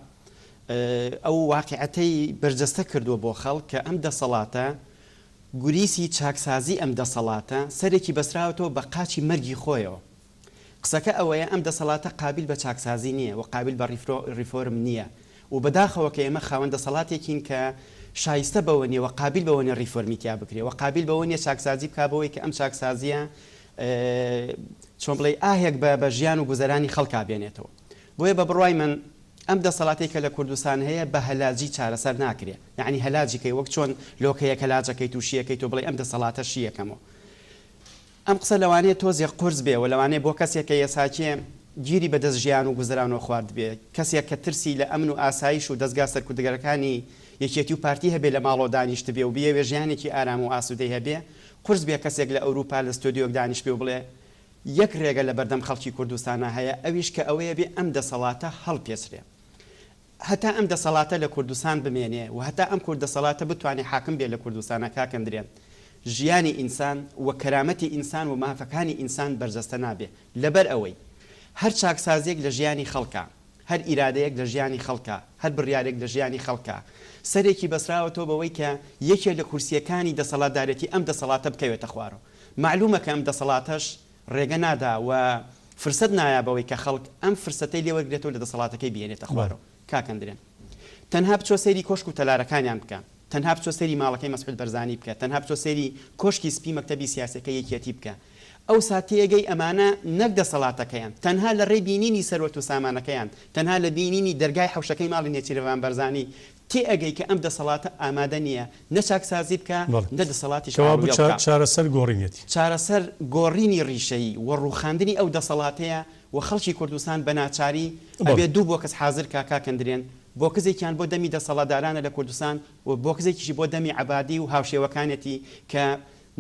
ئەو واقعەتەی بەرجەستە کردووە بۆ خەڵک کە ئەم دەسەڵاتە گوریسی چاکسازی ئەم دەسەڵاتە سەرێکی بەسراوەتەوە بە قاچی مەرگی خۆیەوە. قسەکە ئەوەیە ئەم دەسەڵاتە قابیل بە چاکسازی نییە و قابیل بە ڕیفۆرم نییە و بەداخەوە کە ئێمە خاوەن دەسەڵاتێکین کە شایستە بەوە نییە و قابیل بەوە نییە ڕیفۆرمی تیا بکرێ و قابیل بەوە نییە چاکسازی بکا بەوەی کە ئەم چاکسازییە چۆن بڵێی ئاهێک بە بە ژیان و گوزەرانی خەڵکا بێنێتەوە. بۆیە بە بڕوای من ئەم دەسەڵاتەی کە لە کوردستان هەیە بە هەلاجی چارەسەر ناکرێ یەعنی هەلاجی کەی وەک چۆن لۆکەیەک هەلاجەکەیت و شیەکەیت و بڵێی ئەم دەسەڵاتە شیەکەمەوە. ئەم قسە لەوانەیە تۆزێک قورس بێ و لەوانەیە بۆ کەسێک کە یەساکێ گیری بە دەست ژیان و گوزەرانەوە خواردبێ، کەسێک کە ترسی لە ئەمن و ئاسایش و دەزگا سەرکوتگەرەکانی یەکێتی و پارتی هەبێ لە ماڵەوە دانیشتبێ و بیەوێ ژیانێکی ئارام و ئاسودەی هەبێ، قورس بێ کەسێک لە ئەوروپا لە ستۆدیۆک دانیشتبێ و بڵێ یەک رێگە لە بەردەم خەڵکی کوردستانا هەیە ئەویش کە ئەوەیە بێ ئەم دەسەڵاتە هەڵپێچرێ. هەتا ئەم دەسەڵاتە لە کوردستان بمێنێ و هەتا ئەم کورد دەسەڵاتە بتوانێ حاکم بێ لە کوردستانا کاک ئەندرێن ژیانی ئینسان و کەرامەتی ئینسان و مافەکانی ئینسان بەرجەستە نابێ لەبەر ئەوەی هەر چاکسازیەک لە ژیانی خەڵکا هەر ئیرادەیەک لە ژیانی خەڵکا هەر بڕیارێک لە ژیانی خەڵکا سەرێکی بەسراوەتەوە بەوەی کە یەکێ لە کورسیەکانی دەسەڵاتدارێتی ئەم دەسەڵاتە بکەوێتە خوارەوە مەعلومە کە ئەم دەسەڵاتەش ڕێگە نادا و فرسەت نایا بەوەی کە خەڵک ئەم فرسەتەی لێ وەرگرێتەوە لە دەسەڵاتەکەی بهێنێتە خوارەوە. کاک ئەندرێن تەنها بچۆ سەیری کۆشک و تەلارەکانیان بکە، تەنها بچۆ سەیری ماڵەکەی مەسعود بەرزانی بکە، تەنها بچۆ سەیری کۆشکی سپی مەکتەبی سیاسیەکەی یەکیەتی بکە، ئەوسا تێئەگەی ئەمانە نەک دەسەڵاتەکەیان، تەنها لە ڕێی بینینی سەروەت و سامانەکەیان، تەنها لە بینینی دەرگای حەوشەکەی ماڵی نێچیرڤان بەرزانی تێئەگەی کە ئەم دەسەڵاتە ئامادە نییە نە چاکسازی بکا بەڵێ. نە دەسەڵاتیش کەوابوو ئاڵووێڵ چا بکا. چارەسەر گۆڕینیەتی. چارەسەر گۆڕینی ڕیشەیی و ڕووخاندنی ئەو دەسەڵاتەیە و خەڵکی کوردستان بە ناچاری بەڵێ. ئەبێ دوو بۆکس حازر کا کاک ئەندرێن، بۆکسێکیان بۆ دەمی دەسەڵاتدارانە لە کوردستان و بۆکسێکیشی بۆ دەمی عەبادی و هاوشێوەکانیەتی کە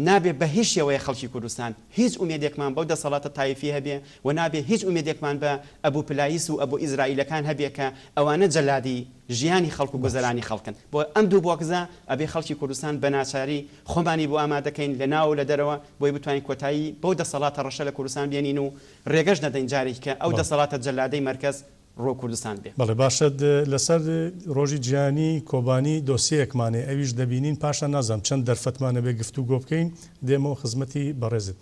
نابێ بە هیچ شێوەیەک خەڵکی کوردستان هیچ ئومێدێکمان بەو دەسەڵاتە تایفیە هەبێ و نابێ هیچ ئومێدێکمان بە ئەبو پلایس و ئەبو ئیزرائیلەکان هەبێ کە ئەوانە جەلادی ژیانی خەڵک و باش. گوزەرانی خەڵکن. بۆ ئەم دوو بۆکزە ئەبێ خەڵکی کوردستان بە ناچاری خۆمانی بۆ ئامادە کەین لە ناو و لە دەرەوە بۆی بتوانین کۆتایی بەو دەسەڵاتە ڕەشە لە کوردستان بێنین و ڕێگەش نەدەین جارێکی کە ئەو بەڵێ. دەسەڵاتە جەلادەی مەرکەز ڕوو کوردستان بێ. بەڵێ باشە لەسەر ڕۆژی جیهانی کۆبانی دۆسیەیەکمان هەیە ئەویش دەبینین پاشان نازانم چەند دەرفەتمان هەبێ گفتوگۆ بکەین دێمەوە خزمەتی بەڕێزت.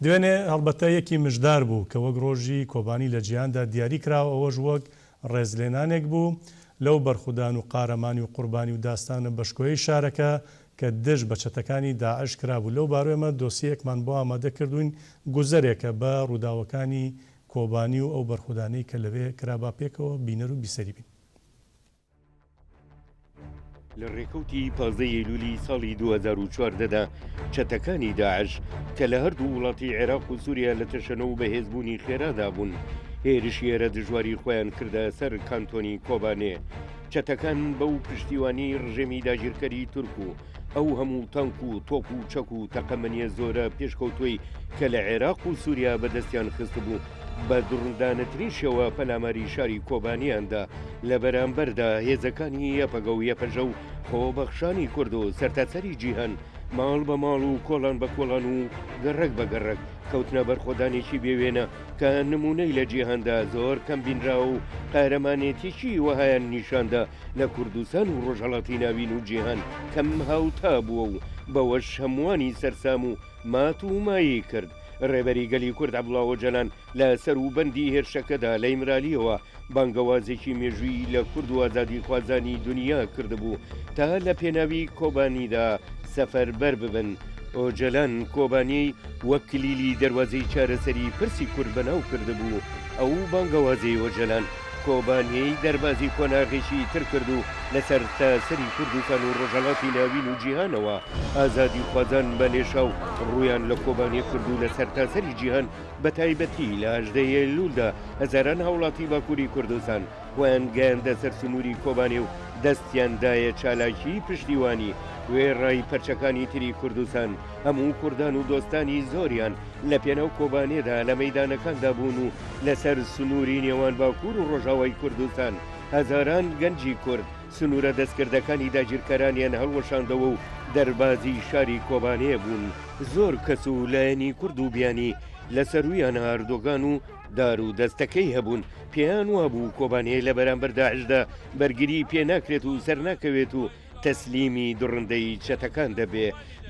دوێنێ هەڵبەتە یەکی مژدار بوو کە وەک ڕۆژی کۆبانی لە جیهاندا دیاری کراوە ئەوەش وەک ڕێزلێنانێک بوو لەو بەرخودان و قارەمانی و قوربانی و داستانە بەشکۆیەی شارەکە کە دژ بە چەتەکانی داعش کرابوو لەو بارەوە دۆسیەیەکمان بۆ ئامادە کردووین گوزەرێکە بە ڕووداوەکانی کۆبانی و ئەو بەرخودانەی کە لەوێ کرا با پێکەوە بینەر و بیسەری بین. لە ڕێکەوتی 15 ی ئەیلولی ساڵی 2014 دا چەتەکانی داعش کە لە هەردوو وڵاتی عێراق و سوریا لە تەشەنە و بەهێزبوونی خێرادا بوون، هێرشی هەرە دژواری خۆیان کردە سەر کانتۆنی کۆبانێ. چەتەکان بەو پشتیوانیەی ڕژێمی داگیرکەری تورک و ئەو هەموو تانک و تۆپ و چەک و تەقەمەنیە زۆرە پێشکەوتوەی کە لە عێراق و سوریا بەدەستیان خستبوو بە دڕندانەترین شێوە پەلاماری شاری کۆبانیان دا، لە بەرامبەردا هێزەکانی یەپەگە و یەپەژە و خۆبەخشانی کورد و سەرتاسەری جیهان ماڵ بە ماڵ و کۆڵان بە کۆڵان و گەڕەک بە گەڕەک کەوتنە بەرخۆدانێکی بێ وێنە کە نموونەی لە جیهاندا زۆر کەم بینراوە و قارەمانێتیی وەهایان نیشاندا لە کوردستان و ڕۆژهەڵاتی ناوین و جیهان کەم هاوتا بووە و بەوەش هەمووانی سەرسام و مات و مایی کرد. ڕێبەری گەلی کورد عەبدوڵا ئۆجەلان لە سەروبەندی هێرشەکەدا لە ئیمرالییەوە بانگەوازێکی مێژوویی لە کورد و ئازادیخوازانی دونیا کردبوو تا لە پێناوی کۆبانیدا سەفەربەر ببن. ئۆجەلان کۆبانێی وەک کلیلی دەروازەی چارەسەری پرسی کورد بەناو کردبوو، ئەو بانگەوازەی ئۆجەلان کۆبانێی دەربازی قۆناغێکی تر کرد و لە سەرتاسەری کوردستان و ڕۆژهەڵاتی ناوین و جیهانەوە ئازادیخوازان بە لێشاو ڕوویان لە کۆبانێ کرد و لە سەرتاسەری جیهان بە تایبەتی لە 18 ئەیلولدا هەزاران هاوڵاتی باکوری کوردستان خۆیان گەیاندە سەر سنووری کۆبانێ و دەستیان دایە چالاکیی پشتیوانی، وێڕای پەرچەکانی تری کوردستان، هەموو کوردان و دۆستانی زۆریان لە پێناو کۆبانێدا لە مەیدانەکاندا بوون و لەسەر سنووری نێوان باکوور و ڕۆژاوای کوردستان هەزاران گەنجی کورد سنوورە دەستکردەکانی داگیرکەرانیان هەڵوەشاندەوە و دەربازی شاری کۆبانێ بوون. زۆر کەس و لایەنی کورد و بیانی لە سەروویانە ئەردۆگان و دار و دەستەکەی هەبوون، پێیان وابوو کۆبانێ لە بەرامبەر داعشدا بەرگری پێ ناکرێت و سەرناکەوێت و تەسلیمی دڕندەیی چەتەکان دەبێ.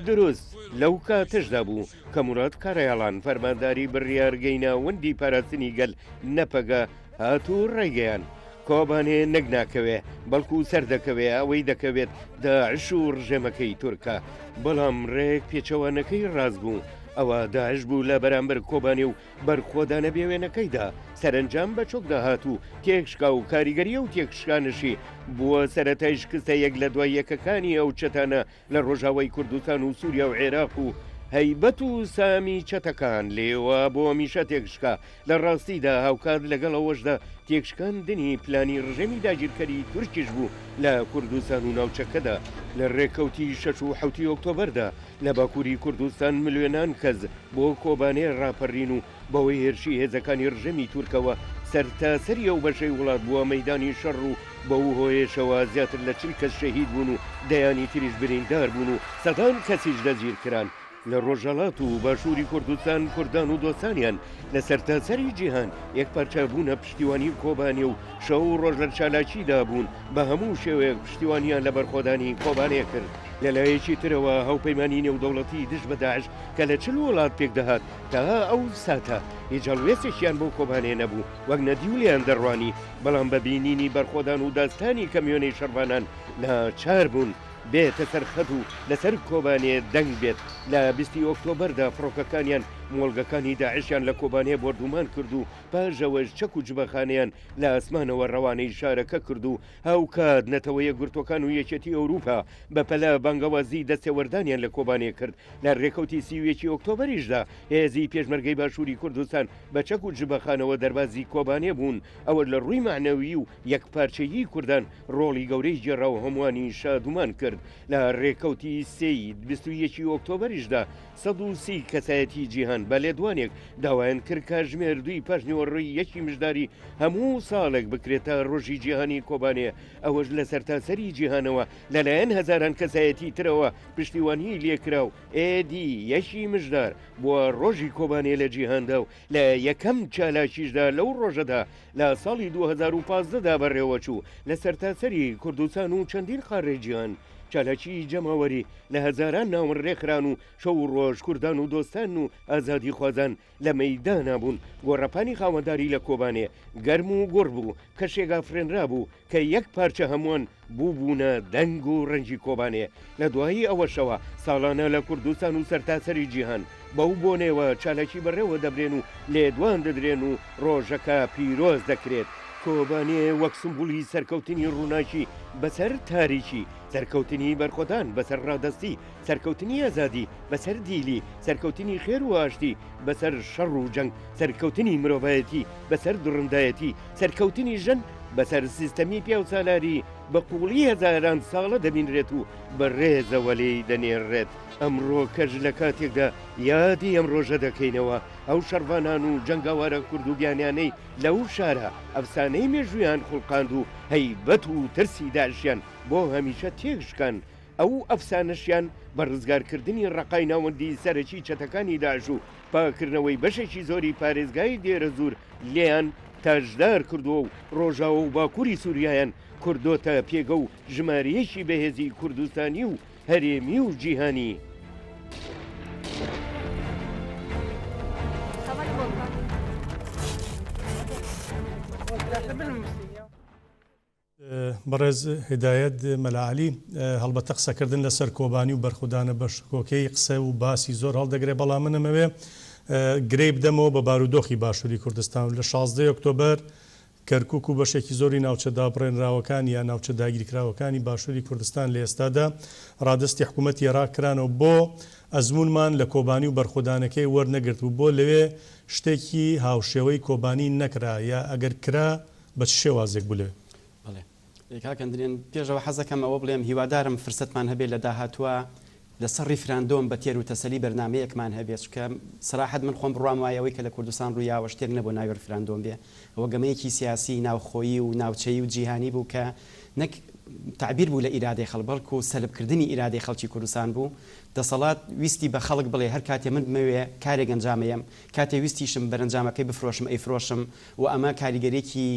دروست لەو کاتەشدا بوو کە موراد کارایاڵان فەرمانداری بڕیارگەی ناوەندی پاراستنی گەل، نەپەگە، هات و ڕایگەیاند، کۆبانێ نەک ناکەوێ، بەڵکو سەردەکەوێ، ئەوەی دەکەوێت داعش و ڕژێمەکەی تورکە. بەڵام ڕێک پێچەوانەکەی ڕاست بوو، ئەوە داعش بوو لە بەرامبەر کۆبانێ و بەرخۆدانە بێوێنەکەیدا سەرەنجام بە چۆکدا هات و تێکشکا و کاریگەری ئەو تێکشکانەشی بووە سەرەتای شکستە یەک لە دوای یەکەکانی ئەو چەتانە لە ڕۆژاوای کوردستان و سووریا و عێراق و هەیبەت و سامی چەتەکان لێوە بۆ هەمیشە تێکشکا. لە ڕاستیدا هاوکات لەگەڵ ئەوەشدا تێکشکاندنی پلانی ڕژێمی داگیرکەری تورکیش بوو لە کوردستان و ناوچەکەدا. لە ڕێکەوتی شەش و حەوتی ئۆکتۆبەردا لە باکووری کوردستان ملیۆنان کەس بۆ کۆبانێ ڕاپەرین و بەهۆی هێرشی هێزەکانی ڕژێمی تورکەوە سەرتاسەری ئەو بەشەی وڵات بووە مەیدانی شەڕ و بەو هۆیەشەوە زیاتر لە 40 کەس شەهید بوون و دەیانی تریش بریندار بوون و سەدان کەسیش دەستگیرکران. لە ڕۆژهەڵات و باشووری کوردستان کوردان و دۆستانیان لە سەرتاسەری جیهان یەکپارچە بوونە پشتیوانی کۆبانێ و شەو و ڕۆژ لە چالاکیدا بوون بە هەموو شێوەیەک پشتیوانیان لە بەرخۆدانی کۆبانێ کرد. لە لایەکی ترەوە هاوپەیمانی نێودەوڵەتی دژ بە داعش کە لە 40 وڵات پێکدەهات تا ئەو ساتە هیچ هەڵوێستێکیان بۆ کۆبانێ نەبوو وەک نەدیو لێیان دەڕوانی بەڵام بە بینینی بەرخۆدان و داستانی کەمیۆنەی شەڕڤانان ناچار بوون بێتە سەر خەت و لەسەر کۆبانێ دەنگ بێت. لە 20 ی ئۆکتۆبەردا فڕۆکەکانیان مۆڵگەکانی داعشیان لە کۆبانێ بۆردومان کرد و پاش ئەوەش چەک و جبەخانەیان لە ئاسمانەوە ڕەوانەی شارەکە کرد و هاوکات نەتەوە یەکگرتووەکان و یەکێتی ئەوروپا بەپەلە بانگەوازی دەستێوەردانیان لە کۆبانێ کرد. لە رێکەوتی 31 ی ئۆکتۆبەریشدا هێزی پێشمەرگەی باشووری کوردستان بە چەک و جبەخانەوە دەربازی کۆبانێ بوون، ئەوە لە رووی مەعنەویی و یەکپارچەیی کوردان رۆڵی گەورەی گێڕا و هەمووانی شادومان کرد. لە رێکەوتی سێی 21 ی ئۆکتۆبەریشدا 130 کەسایەتی جیهان بە لێدوانێک داوایان کرد کاتژمێر دووی پاشنیوەڕۆی یەکی مژداری هەموو ساڵێک بکرێتە ڕۆژی جیهانی کۆبانێ، ئەوەش لە سەرتاسەری جیهانەوە لەلایەن هەزاران کەسایەتی ترەوە پشتیوانیی لێکرا و ئێدی یەکی مژدار بووە ڕۆژی کۆبانێ لە جیهاندا و لە یەکەم چالاکیشدا لەو ڕۆژەدا لە ساڵی 2015 دا بەڕێوەچوو لە سەرتاسەری کوردستان و چەندین قارەی جیهان چالاکیی جەماوەری لە هەزاران ناوەند ڕێکخران و شەو و ڕۆژ کوردان و دۆستان و ئازادیخوازان لە مەیدانا بوون، گۆڕەپانی خاوەنداری لە کۆبانێ گەرم و گوڕ بوو، کەشێک ئافرێنرابوو کە یەک پارچە هەمووان بووبوونە دەنگ و ڕەنگی کۆبانێ، لە دوایی ئەوەشەوە ساڵانە لە کوردستان و سەرتاسەری جیهان بەو بۆنەیەوە چالاکی بەڕێوە دەبرێن و لێدوان دەدرێن و ڕۆژەکە پیرۆز دەکرێت. کۆبانێ وەک سمبولی سەرکەوتنی ڕووناکی بەسەر تاریکی، سەرکەوتنی بەرخۆدان بەسەر ڕادەستی، سەرکەوتنی ئازادی بەسەر دیلی، سەرکەوتنی خێر و ئاشتی بەسەر شەڕ و جەنگ، سەرکەوتنی مرۆڤایەتی بەسەر دڕندایەتی، سەرکەوتنی ژن بەسەر سیستەمی پیاوسالاری بە قووڵی هەزاران ساڵە دەبینرێت و بە ڕێزەوە لێی دەنێڕرێت. ئەمڕۆکەش لە کاتێکدا یادی ئەم ڕۆژە دەکەینەوە، ئەو شەڕڤانان و جەنگاوارە کورد و بیانیانەی لەو شارە ئەفسانەی مێژوویان خوڵقاند و هەیبەت و ترسی داعشیان بۆ هەمیشە تێکشکاند، ئەو ئەفسانەشیان بە ڕزگارکردنی ڕەقای ناوەندی سەرەکی چەتەکانی داعش و پاککردنەوەی بەشێکی زۆری پارێزگای دێرەزوور لێیان تاجدار کردووە و ڕۆژاوا و باکووری سووریایان کردۆتە پێگە و ژمارەیەکی بەهێزی کوردستانی و هەرێمی و جیهانی. بەڕێز هیدایەت مەلا عەلی، هەڵبەتە قسەکردن لەسەر کۆبانی و بەرخودانە بەشکۆکەی قسە و باسی زۆر هەڵدەگرێ، بەڵام من ئەمەوێ گرێی بدەمەوە بە بارودۆخی باشووری کوردستان و لە 16 ئۆکتۆبەر کەرکوک و بەشێکی زۆری ناوچە دابڕێنراوەکان یا ناوچە داگیرکراوەکانی باشووری کوردستان لە ئێستادا ڕادەستی حکوومەتی ئێراق کرانەوە بۆ ئەزموونمان لە کۆبانی و بەرخودانەکەی وەرنەگرت و بۆ لەوێ شتێکی هاوشێوەی کۆبانی نەکرا یا ئەگەر کرا بە چ شێوازێک بوو لەوێ؟ بەڵێ کاک ئەندرێن، پێش ئەوە حەز دەکەم ئەوە بڵێم هیوادارم فرسەتمان هەبێ لە داهاتووا لەسەر ڕیفراندۆم بە تێر و تەسەلی بەرنامەیەکمان هەبێ چونکە سەراحەت من خۆم بڕوام وایە ئەوەی کە لە کوردستان ڕووی یاوە شتێک نەبوو ناوی ڕیفراندۆم بێ ئەوە گەمەیەکی سیاسی ناوخۆیی و ناوچەیی و جیهانی بوو کە نەک تەعبیر بوو لە ئیرادەی خەڵک بەڵکو سەلب کردنی ئیرادەی خەڵکی کوردستان بوو دەسەڵات ویستی بە خەڵک بڵێ هەر کاتێ من بمەوێ کارێک ئەنجام ئەیەم کاتێ ویستیشم بەرەنجامەکەی بفرۆشم ئەیفرۆشم و ئەمە کاریگەریەکی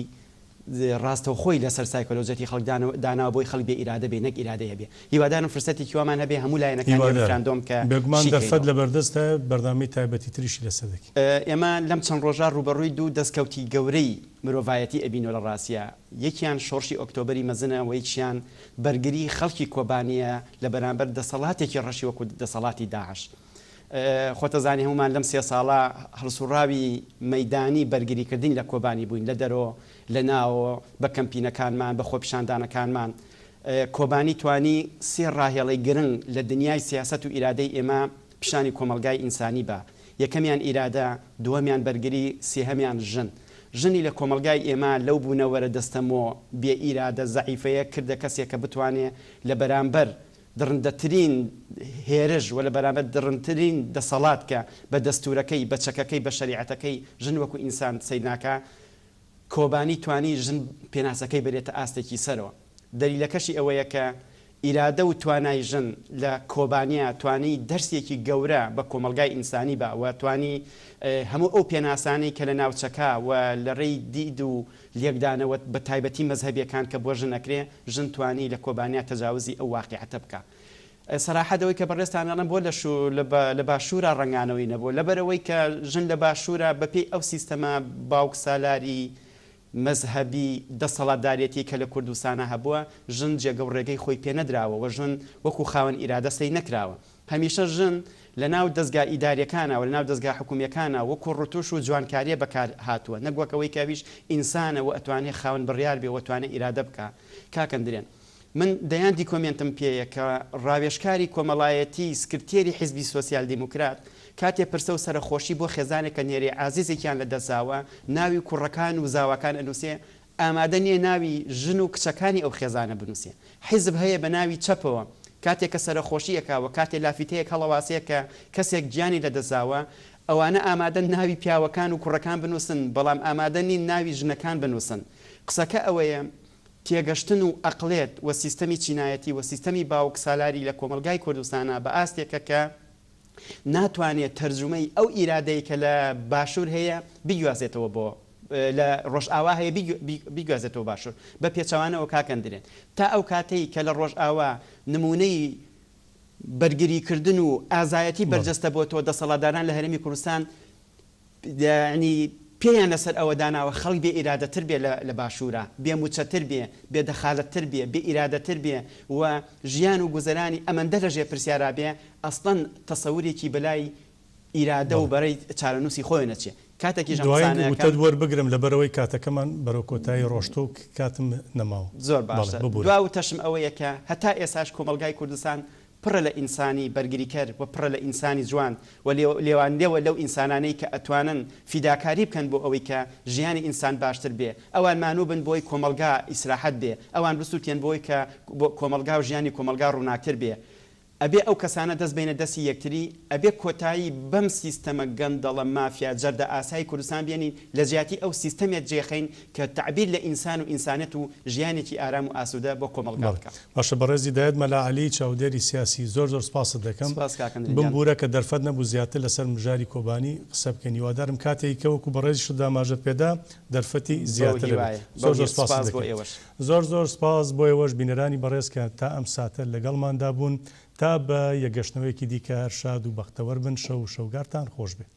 ڕاستەوخۆی لەسەر سایکۆلۆجیەتی خەڵک داناوە بۆی خەڵک بێ ئیرادە بێ نەک ئیرادەی هەبێ. هیوادارم فرسەتێکی وامان هەبێ هەموو لایەنەکانی هیوادارم. ڕیفراندۆم کە بێگومان دەرفەت شیکەینەوە. لەبەردەستدایە بەرنامەی تایبەتی تریشی لەسەر دەکەین. ئێمە لەم چەند ڕۆژە ڕووبەڕووی دوو دەستکەوتی گەورەی مرۆڤایەتی ئەبینەوە لە ڕاستیا، یەکیان شۆڕشی ئۆکتۆبەری مەزنە و یەکیان بەرگری خەڵکی کۆبانییە لە بەرامبەر دەسەڵاتێکی ڕەشی وەکوو دەسەڵاتی داعش. خۆتەزانی هەموومان لەم سێ ساڵە هەڵسوڕاوی مەیدانی بەرگریکردن لە کۆبانی بووین لە دەرۆ لە ناوۆ بە کەمپینەکانمان بە خۆپیشاندانەکانمان. کۆبانی توانی سێ ڕاهێڵەی گرنگ لە دنیای سیاسەت و ئیرادەی ئێمە پیشانی کۆمەڵگای ئینسانی با. یەکەمیان ئیرادە، دووەمیان بەرگری، سێهەمیان ژن. ژنی لە کۆمەڵگای ئێمە لەو بوونەوەرە دەستەمۆ، بێ ئیرادە، زەعیفەیە کردە کەسێک کە بتوانێ لە بەرامبەر دڕندەترین هێرش و لە بەرامبەر دڕندترین دەسەڵات کە بە دەستوورەکەی، بە چەکەکەی، بە شەریعەتەکەی ژن وەکو ئینسان سەیر ناکا، کۆبانی توانی ژن پێناسەکەی بەرێتە ئاستێکی سەرەوە. دەلیلەکەشی ئەوەیە کە ئیرادە و توانای ژن لە کۆبانیا توانی دەرسێکی گەورە بە کۆمەڵگای ئینسانی با و توانی هەموو ئەو پێناسانەی کە لە ناوچەکە و لە رێی دید و لێکدانەوە بە تایبەتی مەزهەبیەکان کە بۆ ژن ئەکرێ، ژن توانی لە کۆبانیا تەجاوزی ئەو واقیعەتە بکا. سەراحەت ئەوەی کە بەڕێزتان ئەڵێن بۆ لە لە باشوورا ڕەنگانەوەی نەبووە، لەبەر ئەوەی کە ژن لە باشوورا بە پێی ئەو سیستەمە باوکسالاری مەزهەبی دەسەڵاتدارێتی کە لە کوردستانا هەبووە، ژن جێگە و ڕێگەی خۆی پێ نەدراوە و ژن وەکوو خاوەن ئیرادە سەیر نەکراوە. هەمیشە ژن لە ناو دەزگا ئیداریەکانا و لە ناو دەزگا حکومیەکانا وەکو ڕتوش و جوانکاریە بەکار هاتووە نەک وەک ئەوەی کە ئەویش ئینسانە و ئەتوانێ خاوەن بڕیار بێ و ئەتوانێ ئیرادە بکا. کاک ئەندرێن من دەیان دیکۆمێنتم پێیە کە ڕاوێژکاری کۆمەڵایەتی سکرتێری حیزبی سۆسیال دیموکرات کاتێ پرسە و سەرەخۆشی بۆ خێزانێک ئەنێرێ ئازیزێکیان لە دەست داوە ناوی کوڕەکان و زاواکان ئەنوسێ ئامادە نیە ناوی ژن و کچەکانی ئەو خێزانە بنوسێ. حیزب هەیە بە ناوی چەپەوە کاتێ کە سەرەخۆشی ئەکا و کاتێ لافیتەیەک هەڵەواسێ کە کەسێک گیانی لە دەست داوە، ئەوانە ئامادەن ناوی پیاوەکان و کوڕەکان بنوسن بەڵام ئامادە نین ناوی ژنەکان بنوسن. قسەکە ئەوەیە تێگەشتن و ئەقڵێت و سیستەمی چینایەتی و سیستەمی باوکسالاری لە کۆمەڵگای کوردستانا بە ئاستێکە کە ناتوانێ تەرجومەی ئەو ئیرادەی کە لە باشور هەیە بیگوازێتەوە بۆ لە ڕۆژئاوا هەیە بیگوازێتەوە باشور بە پێچەوانەوە کاک ئەندرێن تا ئەو کاتەی کە لە ڕۆژئاوا نمونەی بەرگری کردن و ئازایەتی بەرجەستە بۆتەوە دەسەڵاتداران لە هەرێمی کوردستان یانی پێیان لەسەر ئەوە داناوە خەڵک بێ ئیرادەتر بێ لە باشوورا، بێ موچەتر بێ، بێ دەخالەتتر بێ، بێ ئیرادەتر بێ و ژیان و گوزەرانی ئەمەندە لە ژێر پرسیارا بێ، ئەسڵەن تەسەورێکی بەلای ئیرادە و بەڵێ. بەرەی چارەنووسی خۆیەوە نەچێ. کاتێکیش ئەم دوایین قسانە وتەت ئەکەم. وەربگرم لەبەرئەوەی کاتەکەمان بەرەو کۆتایی ڕۆشتوە و کاتم نەماوە. زۆر بەڵێ باشە. ببورە. دوا وتەشم ئەوەیە کە هەتا ئێستاش کۆمەڵگای کوردستان پڕە لە ئینسانی بەرگریکەر و پڕە لە ئینسانی جوان و لێوانلێوە لەو ئینسانانەی کە ئەتوانن فیداکاری بکەن بۆ ئەوەی کە ژیانی ئینسان باشتر بێ ئەوان مانوو بن بۆی کۆمەڵگا ئیسراحەت بێ ئەوان بسوتێن بۆی کە کۆمەڵگا و ژیانی کۆمەڵگا ڕووناکتر بێ ئەبێ ئەو کەسانە دەست بەینە دەستی یەکتری، ئەبێ کۆتایی بەم سیستەمە گەندەڵە مافیا جەردە ئاسای کوردستان بێنین، لە جیاتی ئەو سیستەمێک جێخەین کە تەعبیر لە ئینسان و ئینسانێت و ژیانێکی ئارام و ئاسودە بۆ کۆمەڵگا بەڵێ بکا. باشە بەڕێز هیدایەت مەلا عەلی چاودێری سیاسی زۆر زۆر سپاست دەکەم. سپاس کاک ئەندرێن گیان. بمبورە کە دەرفەت نەبوو زیاتر لەسەر مژاری کۆبانی قسە بکەین هیوادارم کاتێکی کە وەکو بەڕێزیشت ئاماژەت پێدا دەرفەتی بەو زیاتر هەبێت. هیوایە. زۆر بەو زۆر هیوایە. سپاست سپاس بۆ دەکەین. ئێوەش. زۆر زۆر سپاس بۆ ئێوەش بینەرانی بەڕێز کە تا ئەم ساتە لەگەڵماندا بوون تا بە یەکگەشتنەوەیەکی دیکە هەر شاد و بەختەوەر بن شەو و شەوگارتان خۆش بێت.